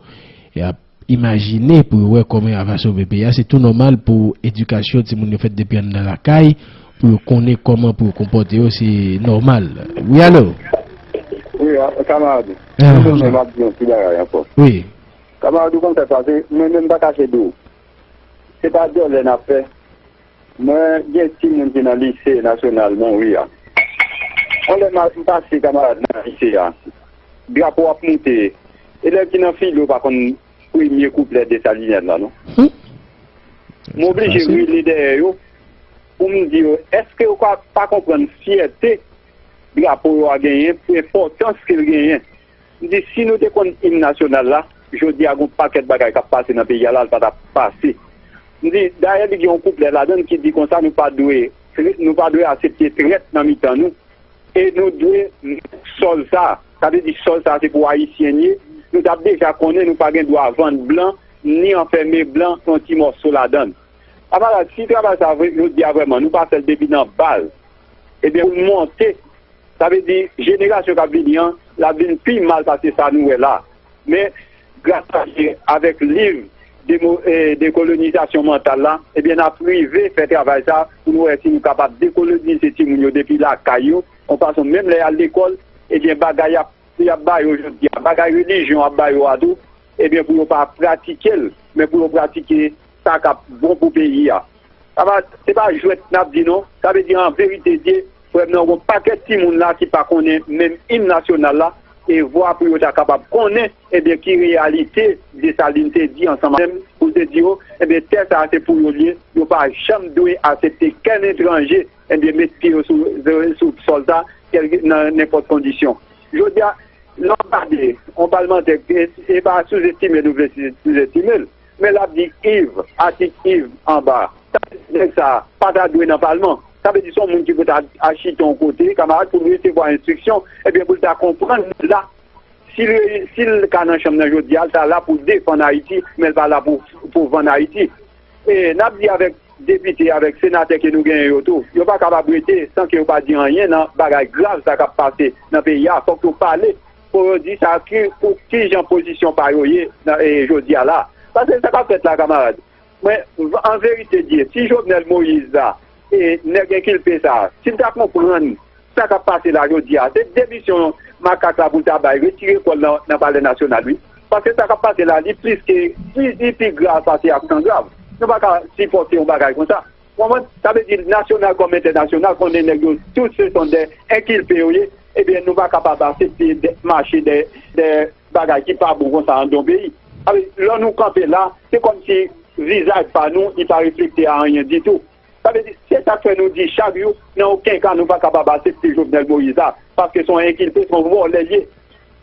y ap imajine pou yo wè kòman y a va sove peyi a. Se tou nòmal pou edikasyon timoun yo fèt depi anndan lakay, pou yo konnen kòman pou yo konpòte yo, se nòmal. Wi, alo? Wi, a, kamarad. Ah. Mwen menm, m ap di yon ti bagay ankò. Wi. Kamarad, ou konn sa k pase, mwen menm m pa kache di w. Se pa dòlè n ap fè. Mwen gen timoun ki nan lise nasyonal Monwi a. Yon lè m a, m pase kamarad nan lise a, drapo ap moute. Elèv ki nan filo pa konn premye kouplè Desalinèn la, non. M oblije rele dèyè yo pou m di yo, èske yo pa, pa konprann fyète drapo yo a genyen, enpòtans ke l genyen? M di, si nou te konn im nasyonal la, jodi a gon pakèt bagay k ap pase nan peyi a la, l pa t ap pase. M di, dayè, li gen yon kouplè ladan l ki di konsa, nou pa dwe, nou pa dwe aksepte trèt nan mitan nou. E nou dwe mèt sòl sa a. Sa vle di sòl sa a se pou Ayisyen l ye. Nou t ap deja konnen nou pa gen dwa vann blan, ni anfème blan yon ti mòso ladan l. Kamarad, si travay sa a vre, jodi a vrèman, nou pa fè l depi nan baz, ebyen, pou l monte, sa vle di, jenerasyon k ap vini an, l ap vin pi mal pase sa nou wè la. Men, gras a Dye, avèk liv demo-, eh, dekolonizasyon mantal la, ebyen, n ap rive fè travay sa pou nou wè si nou kapab dekolonize timoun yo depi lakay yo, yon fason, menm lè y al lekòl, ebyen, bagay y ap, y ap ba yo jodi a, bagay relijyon ap ba yo a tou, ebyen, pou yo pa pratike l, men pou yo pratike sa k ap bon pou peyi a. Sa pa, se pa jwèt n ap di non. Sa vle di, an verite Dye, frè m nan, yon pakèt timoun la ki pa konnen menm im nasyonal la, e vwa pou yo ta kapab konnen, ebyen, ki reyalite Desalin te di ansanm menm, pou l te di yo, ebyen, tè sa a se pou yo l ye, yo pa janm dwe aksepte kenn etranje, ebyen, met pye yo sou, sou sòl sa, kèl, nan nenpòt kondisyon. Jodi a, lè w gade yon palmantè, e, e pa souzestime l, nou vle souzestime l. Men l ap di Iv, atik Iv anba. Sa vle di nèg sa a pa ta dwe nan palman. Sa vle di se yon moun ki pou ta al chita yon kote, kamarad, pou l resevwa enstriksyon, ebyen pou l ta konprann la. Si l, si l ka nan chanm nan jodi a, l ta la pou defann Ayiti, men l pa la pou, pou vann Ayiti. E n ap di avèk depite, avèk senatè ke nou genyen yo tou, yo pa kapab rete san ke yo pa di anyen nan bagay grav sa k ap pase nan peyi a. Fòk yo pale pou yo di sa ki, pou ki jan pozisyon pa yo ye nan, e, jodi a la. Paske sa k ap fèt la, kamarad, mwen, an verite Dye, si Jovenel Moïse la, e nèg enkilpe sa a, si l ta konprann sa k ap pase la jodi a, se demisyon makak la pou l ta bay, retire kò l nan, nan Palè Nasyonal, wi. Paske sa k ap pase la, li plis ke, li, li pi grav pase ak san grav. Nou pa ka sipòte yon bagay konsa. Konprann? Sa vle di, nasyonal kòm entènasyonal, konnen nèg yo tout se son de enkilpe yo ye, ebyen, nou pa kapab aksepte de, mache de, de bagay ki pa bon konsa anndan yon peyi. Sa vle di, lè nou kanpe la, se kòmsi vizaj pa nou, li pa reflekte a anyen ditou. Sa vle di, se sa k fè nou di chak jou, nan okenn ka, nou pa kapab aksepte Jovenel Moïse la, paske se yon enkilpe, se yon vòlè l ye.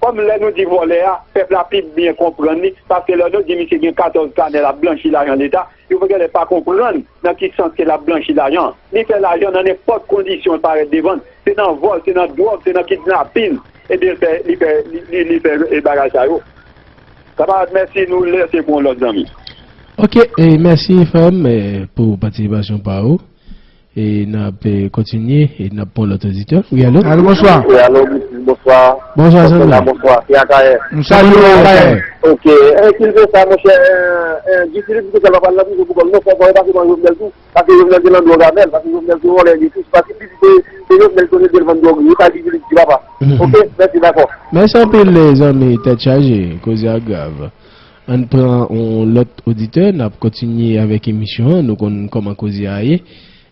Kòm lè nou di vòlè a, pèp la pi byen konprann li, paske lè nou di misye gen katòz kanè l ap blanchi lajan Leta, yo genlè pa konprann nan ki sans ke l ap blanchi lajan an. Li fè lajan nan nenpòt kondisyon l parèt devan n. Se nan vòl, se nan dwòg, se nan kidnapin, ebyen, l fè, li fè, li, li, li fè, e, bagay sa yo. Kamarad, mèsi, nou lese pou yon lòt zanmi. Ok, e mèsi, frè m, e, pou patisipasyon pa ou. E n ap, e, kontinye, e n ap pran lòt oditè. Wi, alo? Alo, bonswa. Wi, alo, bonswa. Bonswa, zanmi. Bonswa, bonswa. Se Akayè. M salye w, Akayè. Ok. E, kilti sa, monchè, e, e, Guy Philippe, se sèl pa pral nan prizon pou kò l, non, fò, fò yo pase pran Jovenel tou. Paske Jovenel te nan dwòg avè l, paske Jovenel se vòlè li tou. Se paske pitit se, se Jovenel ki te vann dwòg li, e pa Guy Philippe ki papa. Mhm. Ok, mèsi, dakò. Mèsi anpil, zanmi, tèt chaje, koze a grav. Ann pran yon lòt oditè, n ap kontinye avèk emisyon an, nou konn kòman koze a ye.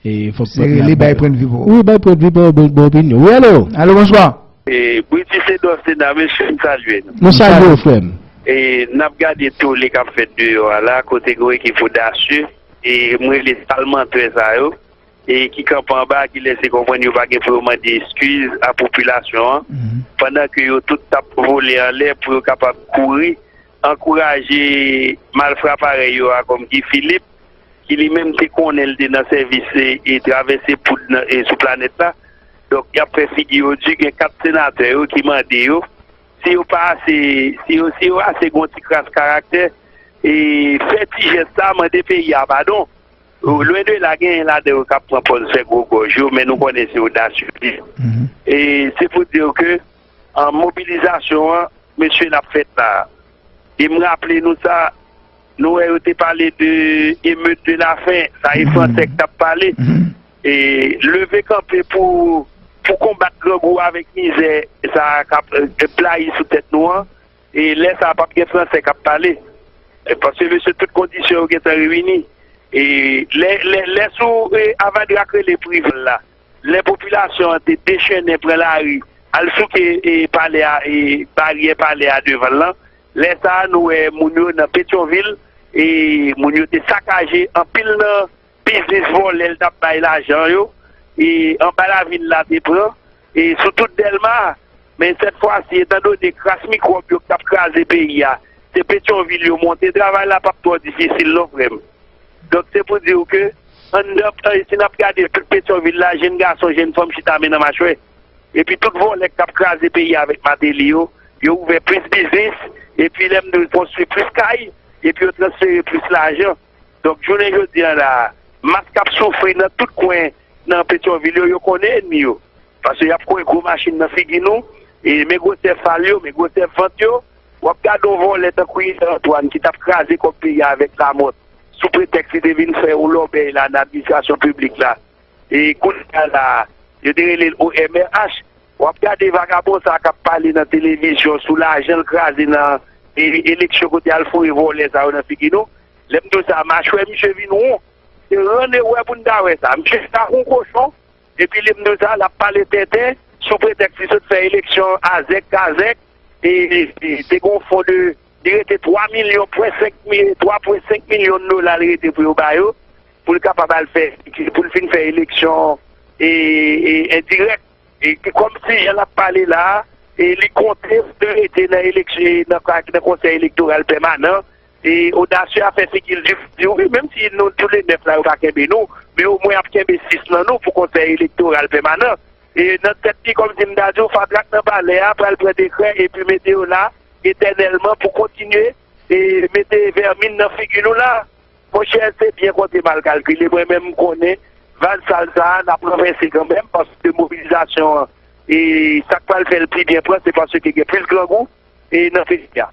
E fòk pèp la bay pwennvi pa w. Wi, bay pwennvi pa w, bon, bon opinyon. Wi, alo? Alo, bonswa. E, British Edor Sena, mesye, m salye nou. Nou salye w, frè m. E, n ap gade tole k ap fèt deyò a la, kote gen yon ekip odasye, e, m rele salmantè sa yo, e, ki kanpe anba, ki lese konprann yo pa gen pou yo mande eskiz a popilasyon an, pandan ke yo tout t ap vole anlè pou yo kapab kouri, ankouraje malfra parèy yo a, kòm Guy Philippe, ki li menm te konnen l te nan sèvis e, e travèse poud nan, e sou planèt la. Donk, y ap fè figi yo di, gen kat senatè yo ki mande yo, si yo pa ase, si yo, si yo ase gen yon ti kras karaktè, e fè ti jès sa, mande peyi a padon. Lwen de la, genyen ladan yo k ap pran pòz fè gwo gòj yo, men nou konnen se odasye yo ye. E se pou di w ke, an, mobilizasyon an, mesye, l ap fèt la. E m raple nou sa, nou wè yo te pale de émeute de la faim, sa e fransè k t ap pale. E leve kanpe pou, pou konbat grangou avèk mizè sa k ap, e, blayi sou tèt nou an. E lè sa a, p ap gen fransè k ap pale. E paske mesye, tout kondisyon yo gentan reyini. E lè, lè, lè sou, e, Avadra k rele Prival la, lè popilasyon an te dechennen pran lari, al souke, e, palè a, e, baryè palè a devan l lan, lè sa a, nou wè moun yo nan Petyonvil, e, moun yo te sakaje anpil nan biznis vòlè l t ap bay lajan yo, e, anba lavil la te pran, e, sou tout Dèlma, men sèt fwa si, etandone kras mikwòb yo k t ap kraze peyi a, se Petyonvil yo monte, travay la p ap twò difisil non, frè m. Donk, se pou di w ke, anndan, e, si n ap gade tout Petyonvil la, jenn gason, jenn fanm chita men nan machwè. Epi tout vòlè k t ap kraze peyi a avèk Martelly yo, yo ouvè plis biznis, epi lè m di w konstwi plis kay, epi yo transfere plis lajan. Donk, jounen jodi a la, mas k ap soufri nan tout kwen nan Petyonvil yo, yo konnen ènmi yo. Paske y ap kouye gwo machin nan figi nou, e men gwosè fal yo, men gwosè vant yo. W ap gade yon vòlè tankou Ida Antoine ki t ap kraze kòb peyi a avèk lamòt, sou pretèks li te vin fè yon lòbèy la nan administrasyon piblik la. E kounye a la, yo te rele l O M R H. W ap gade vagabon sa k ap pale nan televizyon sou lajan l kraze nan, e, eleksyon kote al foure vòlè sa yo nan figi nou. Lè m di w sa, machwè misye vin won. Se rann e wè pou n ta wè sa. Misye chita kou yon kochon. Epi lè m di w sa, l ap pale tenten sou pretèks li sot fè eleksyon azèk kazèk. E, e, e te gen yon fon de, li rete twa milyon pwen senk mi-, twa pwen senk milyon dola li rete pou yo ba yo, pou l kapab al fè, pou l fin fè eleksyon, e, e, endirèk. E kòmsi jan l ap pale la a, e li konte pou l rete nan eleksyon, nan, nan Konsèy Elektoral Pèmanan, e odasye a fè figi l di, di wi, menm si nou toule nèf la yo pa kenbe nou, men omwen y ap kenbe sis nan nou pou Konsèy Elektoral Pèmanan. E nan tèt li, kòmsi m ta di w, fatra k nan palè a pral pran dekrè epi mete yo la etènèlman pou kontinye e mete vèmin nan figi nou la. Monchè, se byen konte mal kalkile. Mwen menm, m konnen vag sal sa a, n ap ranvèse kanmenm, paske mobilizasyon an, e sa k pral fè l pi byen pran, se paske gen plis grangou, e nan peyi a.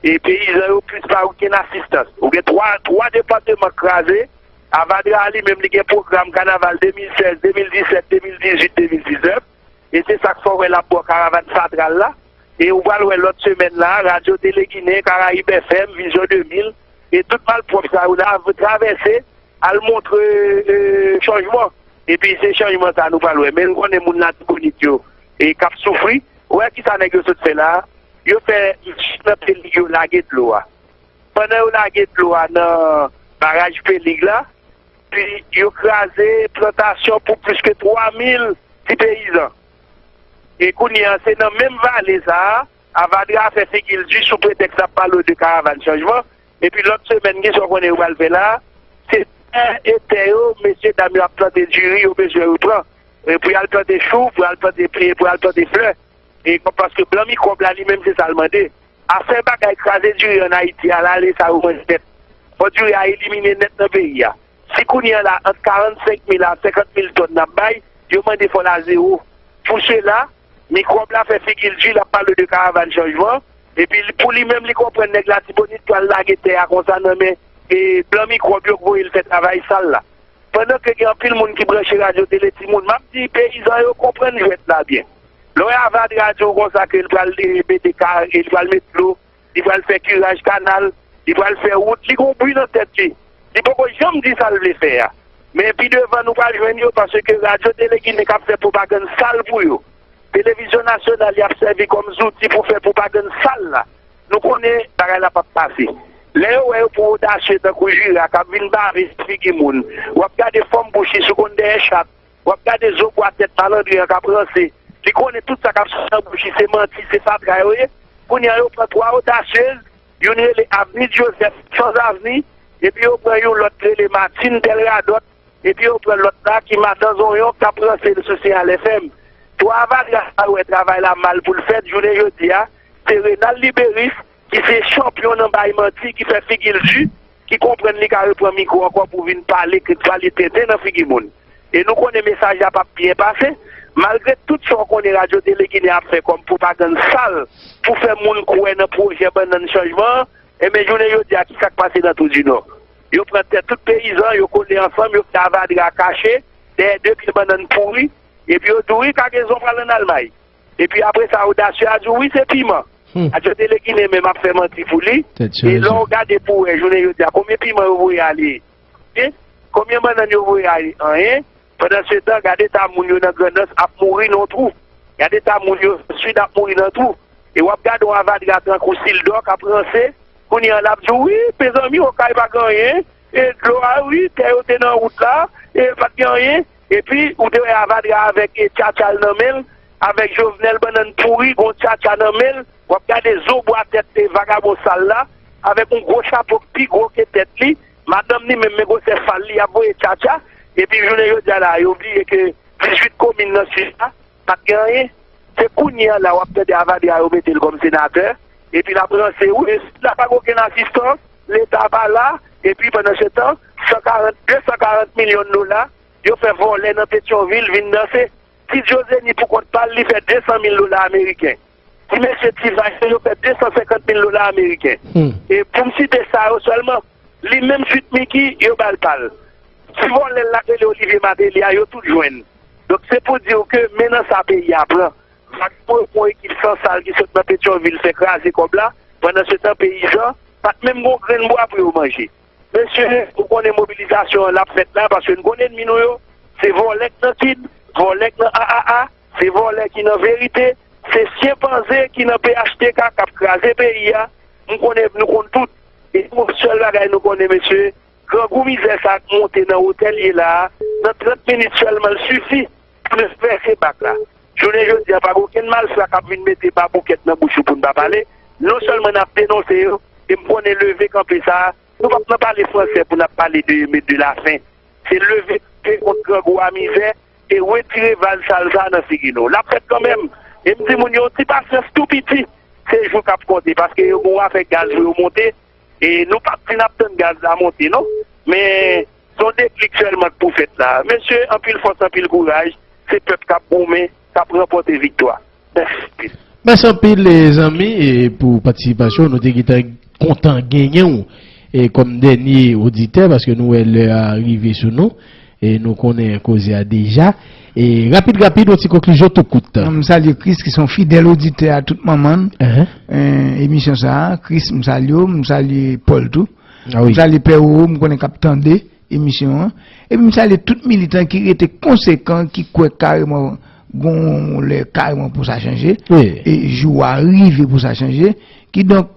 E peyizan yo plis pa okenn asistans. Ou gen twa, twa depatman k kraze, Avadra a li menm, li gen pwogram kanaval de mil sèz, de mil disèt, de mil dizuit, de mil diznèf. E se sa k fè w wè l ap bò karavàn Satral la. E ou pral wè lòt semèn la, Radyo Tele Ginen, Karayib F M, Vizyon de mil, e tout malpwòp sa yo la, travèse al montre e, chanjman. Epi se chanjman sa nou pral wè. Men nou konnen moun Latibonit yo e k ap soufri. Ou wè ki sa nèg yo sot fè la a? Yo fè nan Pelig yo lage dlo a. Pandan yo lage dlo a nan baraj Pelig la, pi yo kraze plantasyon pou plis ke twa mil ti peyizan. E kounye a, se nan menm vale sa a, Avadra fè figi l di sou pretèks l ap pale de karavàn chanjman. Epi lòt semèn, gen sa w konnen yo pral fè la a, se tè e tè yo, mesye dam yo ap plante diri, yo bezwen repran. E pou y al plante chou, pou y al plante, pou y al plante flè. E paske blan mikwòb la, li menm, se sa l mande. Afè bagay kraze diri ann Ayiti a, l ale sa yo manje nèt. Fò diri a elimine nèt nan peyi a. Si kounye a la, ant karannsenk mil a senkant mil tòn n ap bay, yo mande fò l a zewo. Pou sela, mikwòb la fè figi l di, l ap pale de karavàn chanjman. Epi li- pou li menm, li konprann nèg Latibonit pral lage tè a konsa nan men e blan mikwòb yo k voye l fè travay sal la. Pandan ke gen anpil moun ki branche radyo tele, timoun, m ap di peyizan yo konprann jwèt la byen. Lè w wè Avadra di w konsa ke l pral mete ka, e l pral met dlo, li pral fè kiraj kanal, li pral fè wout, li gon bri nan tèt li. Li poko janm di sa l vle fè a. Men pi devan nou pral jwenn yo paske radyo tele ginen k ap fè pwopagann sal pou yo. Televizyon nasyonal y ap sèvi kòm zouti pou fè pwopagann sal la. Nou konnen bagay la p ap pase. Lè yo wè yo pran odasye tankou Jira k ap vin bave figi moun, w ap gade fòm bouch li sou konn dèyè chat, w ap gade zo bwa tèt malandren an k ap ranse. Li konnen tout sa k ap soti nan bouch li se manti, se fatra yo ye. Kounye a yo pran twa odasyez, youn rele Avni Joseph Sans Avenir, epi yo pran yon lòt rele Martine Tèl Radòt, epi yo pran lòt la ki madan zonyon k ap ranse l sou Siyal F M. Twa avadra sa yo wè travay la mal pou l fèt, jounen jodi a, se Renald Liberis ki se chanpyon nan bay manti, ki fè figi l di, ki konprann li ka reprann mikwo ankò pou vin pale, pale tenten nan figi moun. E nou konnen mesaj la p ap byen pase. Malgre tout sa w konnen radyo tele ginen ap fè kòm pwopagann sal pou fè moun kwè nan pwojè bannann chanjman an, enben jounen jodi a, ki sa k pase nan Tou di Nò? Yo pran tè tout peyizan, yo kole ansanm, yo fè avadra kache dèyè de pye bannann pouri, epi yo di w, wi, kagezon pral ann Almay. Epi apre sa, odasye a di w, wi, se piman. Hmm. Radyo tele ginen menm ap fè manti pou li. Tèt chaje. E lè w gade pou w wè, jounen jodi a, konbyen piman yo voye ale? Konbyen bannann yo voye ale? Anyen. Pandansetan, gade ta moun yo nan Grandans ap mouri nan twou. Gade ta moun yo nan Sid ap mouri nan twou. E w ap gade yon avadra tankou Sildor k ap ranse, kounye a l ap di w, wi, mezanmi, Okay pa gen anyen. E dlo a, wi, tè yo te nan wout la, e pa t gen anyen. Epi, ou te wè avadra avèk e tchatcha l nan men l, avèk Jovenel bannann pouri, gon tchatcha nan men l. W ap gade zo bwa tèt e vagabon sal la, avèk yon gwo chapo k pi gwo ke tèt li. Madanm li menm, men gwosè fal li, y ap voye tchatcha. Epi jounen jodi a la, yo bliye ke dizuit komin nan Sid la, pa t gen anyen. Se kounye a la w ap tande avadra yo mete l kòm senatè, epi l ap ranse, wi, Sid la pa gen okenn asistans, Leta pa la, epi pandansetan, san karant, de san karant milyon dola, yo fè vòlè nan Petyonvil vin danse. Ti Jozeni pou kont pa l, li fè de san mil dola ameriken. Ti mesye Ti Vay yo fè de san senkant mil dola ameriken. Hmm. E pou m site sa yo sèlman, li menm Sweet Micky, yo ba l pa l. Ti vòlè l la k rele Olivier Martelly a, yo tout jwenn. Donk, se pou di w ke men nan sa peyi a pran. Vagabon yo pran ekip sansal ki sot nan Petyonvil fè kraze kòb la, pandansetan peyizan pa t menm gon grenn bwa pou yo manje. Mesye, ou konnen mobilizasyon an l ap fèt la, paske n konn ènmi nou yo, se vòlè k nan Sid, vòlè k nan A A A, se vòlè ki nan Verite, se chenpanze ki nan P H T K k ap kraze peyi a. M konnen, nou konn tout. E yon sèl bagay nou konnen, mesye, grangou mizè sa k monte nan wotè l ye la a, nan trant minit sèlman, l sifi pou n vèse bak la. Jounen jodi a, pa gen okenn malfra k ap vin mete baboukèt nan bouch ou pou n pa pale. Non sèlman n ap denonse yo, e m konnen leve kanpe sa a, nou p ap nan pale fransè pou n ap pale de, de lafen. Se leve kanpe kont grangou a mizè e retire vag sal sa a nan figi nou. L ap fèt kanmenm. E m di moun yo, ti pasyans tou piti, se jou k ap konte, paske yo gen yon afè gaz pou yo monte, e nou p ap di n ap tann gaz la monte, non. Men, se yon deklik sèlman k pou fèt la. Mesye, anpil fòs, anpil kouraj. Se pèp k ap goumen, k ap ranpòte viktwa. Mèsi anpil. Mèsi anpil, e, zanmi, e, pou patisipasyon w. Nou te gentan kontan genyen w, e, kòm dènye oditè, paske nou wè lè a rive sou nou, e nou konnen koze a deja. E rapid, rapid, yon ti konklizyon tou kout. M salye Chris, ki se yon fidèl oditè a tout manman. Emisyon sa a. Chris, m salye w, m salye Paul tou. Ah wi. M salye Pè Roro, m konnen k ap tande. Emisyon an. Epi m salye tout militan ki rete konsekan, ki kwè kareman gon lè kareman pou sa chanje. E jou a rive pou sa chanje. Kidonk,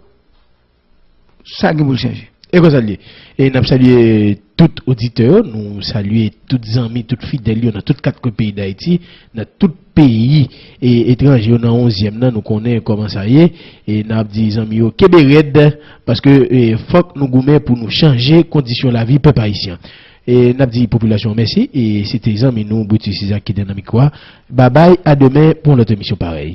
sa gen pou l chanje. E konsa l ye. E n ap salye tout oditè yo, nou salye tout zanmi, tout fidèl yo nan tout kat kwen peyi Dayiti, nan tout peyi e etranje yo nan onzyèm nan, nou konnen kòman sa ye. E n ap di zanmi yo kenbe rèd, paske e, fòk nou goumen pou nou chanje kondisyon lavi pèp ayisyen. E n ap di popilasyon an mèsi. E se te zanmi nou Brutus Isaac ki te nan mikwo a. Babay, a demen pou yon lòt emisyon parèy.